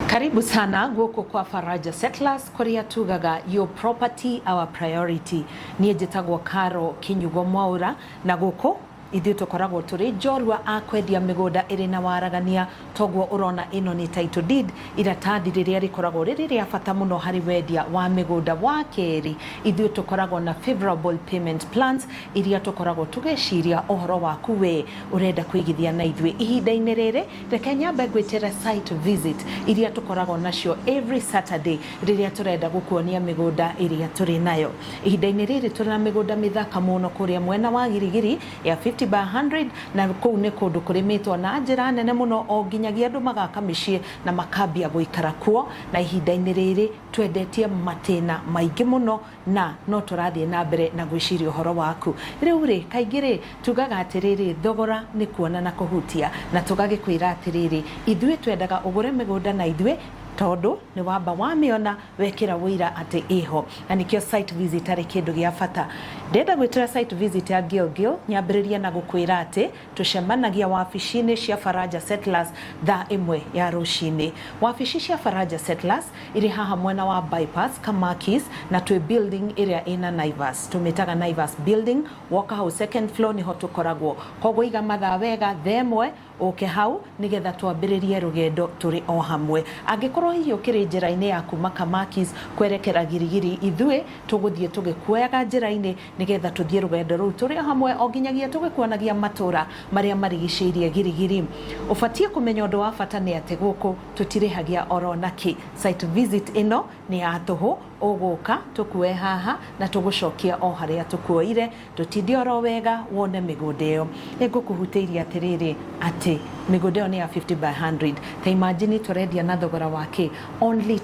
Karibu sana guku kwa Faraja Settlers kuria tugaga your property our priority. Niĩ njĩtagwo Caro Kinyugo Mwaura na guku ithuĩ tũkoragwo tũrĩ njorua a kwendia mĩgũnda ĩrĩ na waragania toguo ũrona ĩno nĩ title deed iratathi rĩrĩa rĩkoragwo rĩrĩ rĩa bata mũno harĩ wendia wa mĩgũnda. Wa kerĩ, ithuĩ tũkoragwo na favorable payment plans iria tũkoragwo tũgĩciria ũhoro waku we ũrenda kũigithia na ithuĩ ihinda-inĩ rĩrĩ. Reke nyambe ngwĩtĩre site visit iria tũkoragwo nacio every Saturday rĩrĩa tũrenda gũkuonia mĩgũnda ĩrĩa tũrĩ nayo ihinda-inĩ rĩrĩ. Tũrĩ na mĩgũnda mĩthaka mũno kũrĩa mwena wa Girigiri ya 50 by 100, na kũu nĩ kũndũ kũrĩmĩtwo na njĩra nene mũno o nginyagia andũ magaka mĩciĩ na makambia gũikara kuo. Na ihinda-inĩ rĩrĩ twendetie matĩna maingĩ mũno na no tũrathiĩ na mbere na gwĩciria ũhoro waku. Rĩu rĩ, kaingĩ rĩ, tugaga atĩrĩrĩ, thogora nĩ kuona na kũhutia, na tũgagĩkwĩra atĩrĩrĩ, ithuĩ twendaga ũgũre mĩgũnda na ithuĩ tondũ nĩ wamba wamĩona wekĩra wũira atĩ ĩho, na nĩkĩo site visit arĩ kĩndũ gĩa bata. Ndĩrenda gwĩtĩra site visit ya Gilgil, nyambĩrĩrie na gũkwĩra atĩ tũcemanagia wabici-inĩ cia Faraja Settlers thaa 1 ya rũcinĩ. Wabici cia Faraja Settlers irĩ haha mwena wa bypass Kamakis, na twĩ building ĩrĩa ĩna Naivas, tũmĩtaga Naivas building. Woka hau second floor nĩho tũkoragwo, koguo iga mathaa wega thaa 1 ũke hau nĩgetha twambĩrĩrie rũgendo tũrĩ o hamwe. Angĩkorwo hihi ũkĩrĩ njĩra-inĩ ya kuma Kamakis kwerekera Girigiri, ithuĩ tũgũthiĩ tũgĩkuoyaga njĩra-inĩ nĩgetha tũthiĩ rũgendo rũu tũrĩ o hamwe o nginyagia tũgĩkuonagia matũra marĩa marigicĩirie Girigiri. Ũbatiĩ kũmenya ũndũ wa bata nĩ atĩ gũkũ tũtirĩhagia oro nakĩ. Site visit ĩno nĩ ya tũhũ, ũgũka tũkue haha na tũgũcokia o harĩa tũkuoire, tũtinde oro wega wone mĩgũnda ĩyo. Nĩngũkũhutĩirie atĩrĩrĩ atĩ mĩgũnda ĩyo nĩ ya 50 by 100. Ta imagine tũrendia na thogora wa kĩ? Only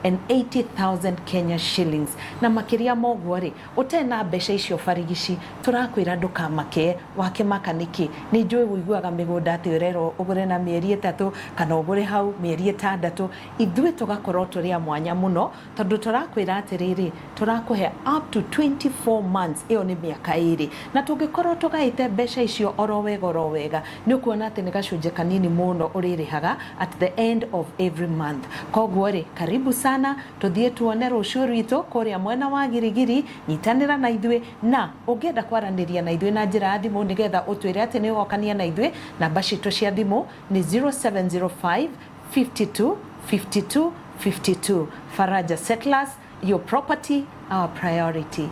280,000 Kenya shillings. Na makĩria ma ũguo rĩ, ũtarĩ na mbeca icio barigici, tũrakwĩra ndũkamake. Wakĩmaka nĩkĩ? Nĩ njũĩ ũiguaga mĩgũnda atĩ ũrerwo ũgũre na mĩeri 3 kana ũgũre hau mĩeri 6. Ithuĩ tũgakorwo tũrĩ a mwanya mũno tondũ tũrakwĩra atĩrĩrĩ, tũrakũhe up to 24 months, ĩyo nĩ mĩaka 2, na tũngĩkorwo tũgaĩte mbeca icio oro wega oro wega, nĩ ũkuona atĩ nĩ gacunjĩ kanini mũno ũrĩrĩhaga at the end of every month. Koguo rĩ, karibu sana, tũthiĩ tuone rũciũ rwitũ kũrĩa mwena wa Girigiri. Nyitanĩra na ithuĩ, na ũngĩenda kwaranĩria na ithuĩ na njĩra ya thimũ nĩgetha ũtwĩre atĩ nĩ ũgokania na ithuĩ, namba citũ cia thimũ nĩ 0705 52 52 52. Faraja Settlers, your property our priority.